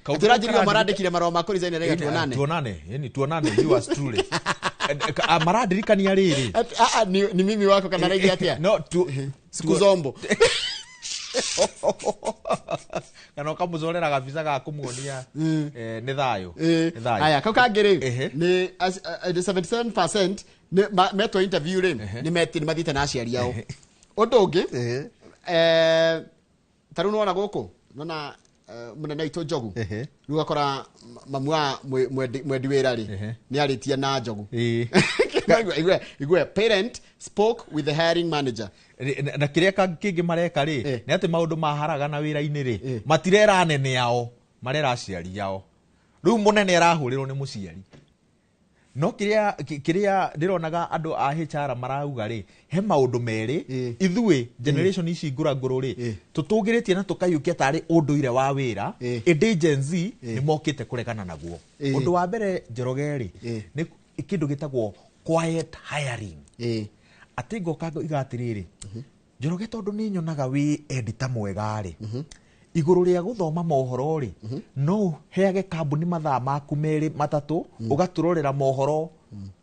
Kaũndũ Atĩ ũranjĩrire kau marandĩkire marũa ma kũresign rega tuonane. Tuonane, yani tuonane, yours truly. Marandirikania rĩrĩ. Ati, ah, ah, ni mimi wako kana rĩngĩ atĩa? No tu Siku zombo. Kana ũkamũcorera gabica ga kũmuonia nĩ thayũ. Nĩ thayũ. Haya, kau kangĩ rĩ, nĩ 77% nĩ metwo interview rĩ, nĩ mathiĩte na aciari ao. Ũndũ ũngĩ, Ta rĩu nĩwona gũkũ nona mũnene witũ Njogu, rĩu akora mamu wa mwendi wĩra rĩ nĩ arĩtie na Njogu. Igwe parent spoke with the hiring manager. Na kĩrĩa kĩngĩ mareka rĩ nĩ atĩ maũndũ maharagana wĩra-inĩ rĩ, matirera anene ao, marera aciari ao. Rĩu mũnene arahũrĩrwo nĩ mũciari. No kĩrĩa kĩrĩa ndĩronaga andũ a HR marauga rĩ, he maũndũ merĩ ithuĩ generation ici ngũrangũrũ rĩ tũtũgĩrĩtie na tũkaiyũkia tarĩ ũndũire wa wĩra, ĩndĩ Gen Z nĩ mokĩte kũregana naguo. Ũndũ wa mbere, Njoroge rĩ, nĩ kĩndũ gĩtagwo quiet hiring, atĩ ngoka ngoiga atĩrĩrĩ, Njoroge, tondũ nĩ nyonaga wĩ editor mwega rĩ, igũrũ rĩa gũthoma mohoro rĩ, no heage kambuni mathaa maku merĩ matatũ ũgatũrorera mohoro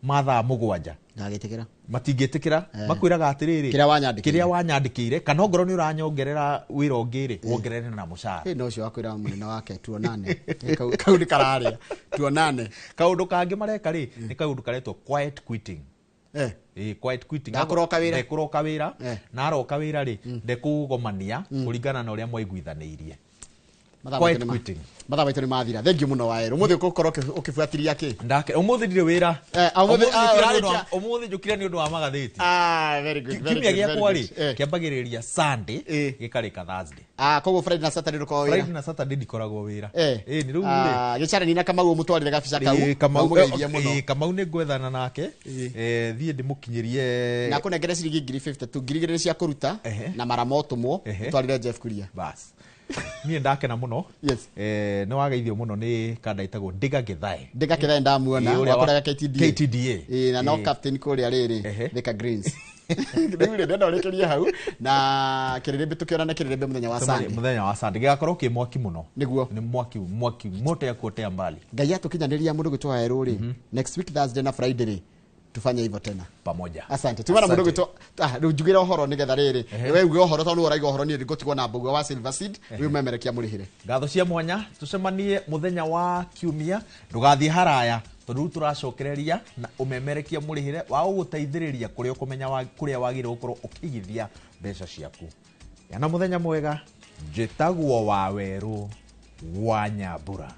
ma thaa 7. Ndagĩtĩkĩra. Matingĩtĩkĩra. Makwĩraga atĩrĩrĩ, Kĩrĩa wanyandĩkĩire. Kĩrĩa wanyandĩkĩire, kana ongorwo nĩ ũranyongerera wĩra ũngĩ rĩ, wongerere na mũcara. No ũcio wakwĩra mũnene wake tuonane. Kau nĩ kararĩa tuonane. Kaũndũ kangĩ mareka rĩ, nĩ kaũndũ karetwo quiet quitting. Quiet quitting. Ndakũroka wĩra. Ndekũroka wĩra. Na aroka wĩra rĩ, ndekũgomania kũringana na ũrĩa mwaiguithanĩirie. Mathaa Quiet maitũ nĩ quitting. Mathaa maitũ nĩ mathira. Thank you mũno, Waerũ. Ũmũthĩ ũgũkorwo ũkĩbuatĩria kĩ? Ndake ũmũthĩ ndirĩ wĩra. Ũmũthĩ Ũmũthĩ njũkire nĩ ũndũ ũrarĩkia- ũmũthĩ njũkire nĩ ũndũ wa magathĩti. Ah, very good, very Kiumia good, very gĩakwa rĩ, good. kĩambagĩrĩria Sunday, gĩkarĩka Thursday. Ah, koguo Friday na Saturday ndũkoragwo wĩra? Friday na Saturday ndikoragwo wĩra. Nĩ rĩu rĩ, Ah, gĩcarani na Kamau ũmũtwarĩre gabica kau. Kamau Na ũmũgeithie mũno. Kamau nĩ ngwethana nake. Thiĩ ndĩmũkinyĩrie. Na kũnengere ciringi 52,000, 2,000 cia kũruta na mara motũmwo ũtwarĩre Jeff Kuria. Bas, niĩ ndakena mũno. Yes. Nĩ wageithio mũno nĩ kanda ĩtagwo Ndiga Gĩthae. Ndiga Gĩthae, ndamuona. Ũrĩa wakũraga KTDA. KTDA. Ĩĩ, na no captain kũrĩa rĩrĩ Thika Greens. Rĩu rĩ, ndĩrenda ũrĩkĩrie hau na kĩrĩrĩmbĩ, tũkĩonane kĩrĩrĩmbĩ mũthenya wa Sunday. Mũthenya wa Sunday gĩgakorwo kĩ mwaki mũno. Nĩguo. Nĩ mwaki, mwaki moto ya kuotea mbali. Ngai atũkinyanĩria mũndũ gwĩtwo Waerũ rĩ, next week Thursday na Friday rĩ, tufanye hivyo tena pamoja. Asante. Tuma na mũndũ Asante. gwĩtwo, rĩu njugĩre ũhoro nĩgetha rĩrĩ we uge ũhoro, tondũ nĩwe ũraiga ũhoro, niĩ ngũtigwo na mbũgua wa Silver Seed. Rĩu memerekia mũrĩhĩre. Ngatho cia mwanya. Tucemanie muthenya wa kiumia. Ndũgathiĩ haraya, tondũ rĩu tũracokereria na ũmemerekia mũrĩhĩre wa gũgũteithĩrĩria kũrĩa ũkũmenya kũrĩa wagĩrĩirwo gũkorwo ũkĩigithia mbeca ciaku. Yana mũthenya mwega. Njĩtagwo Wawerũ wa Nyambura.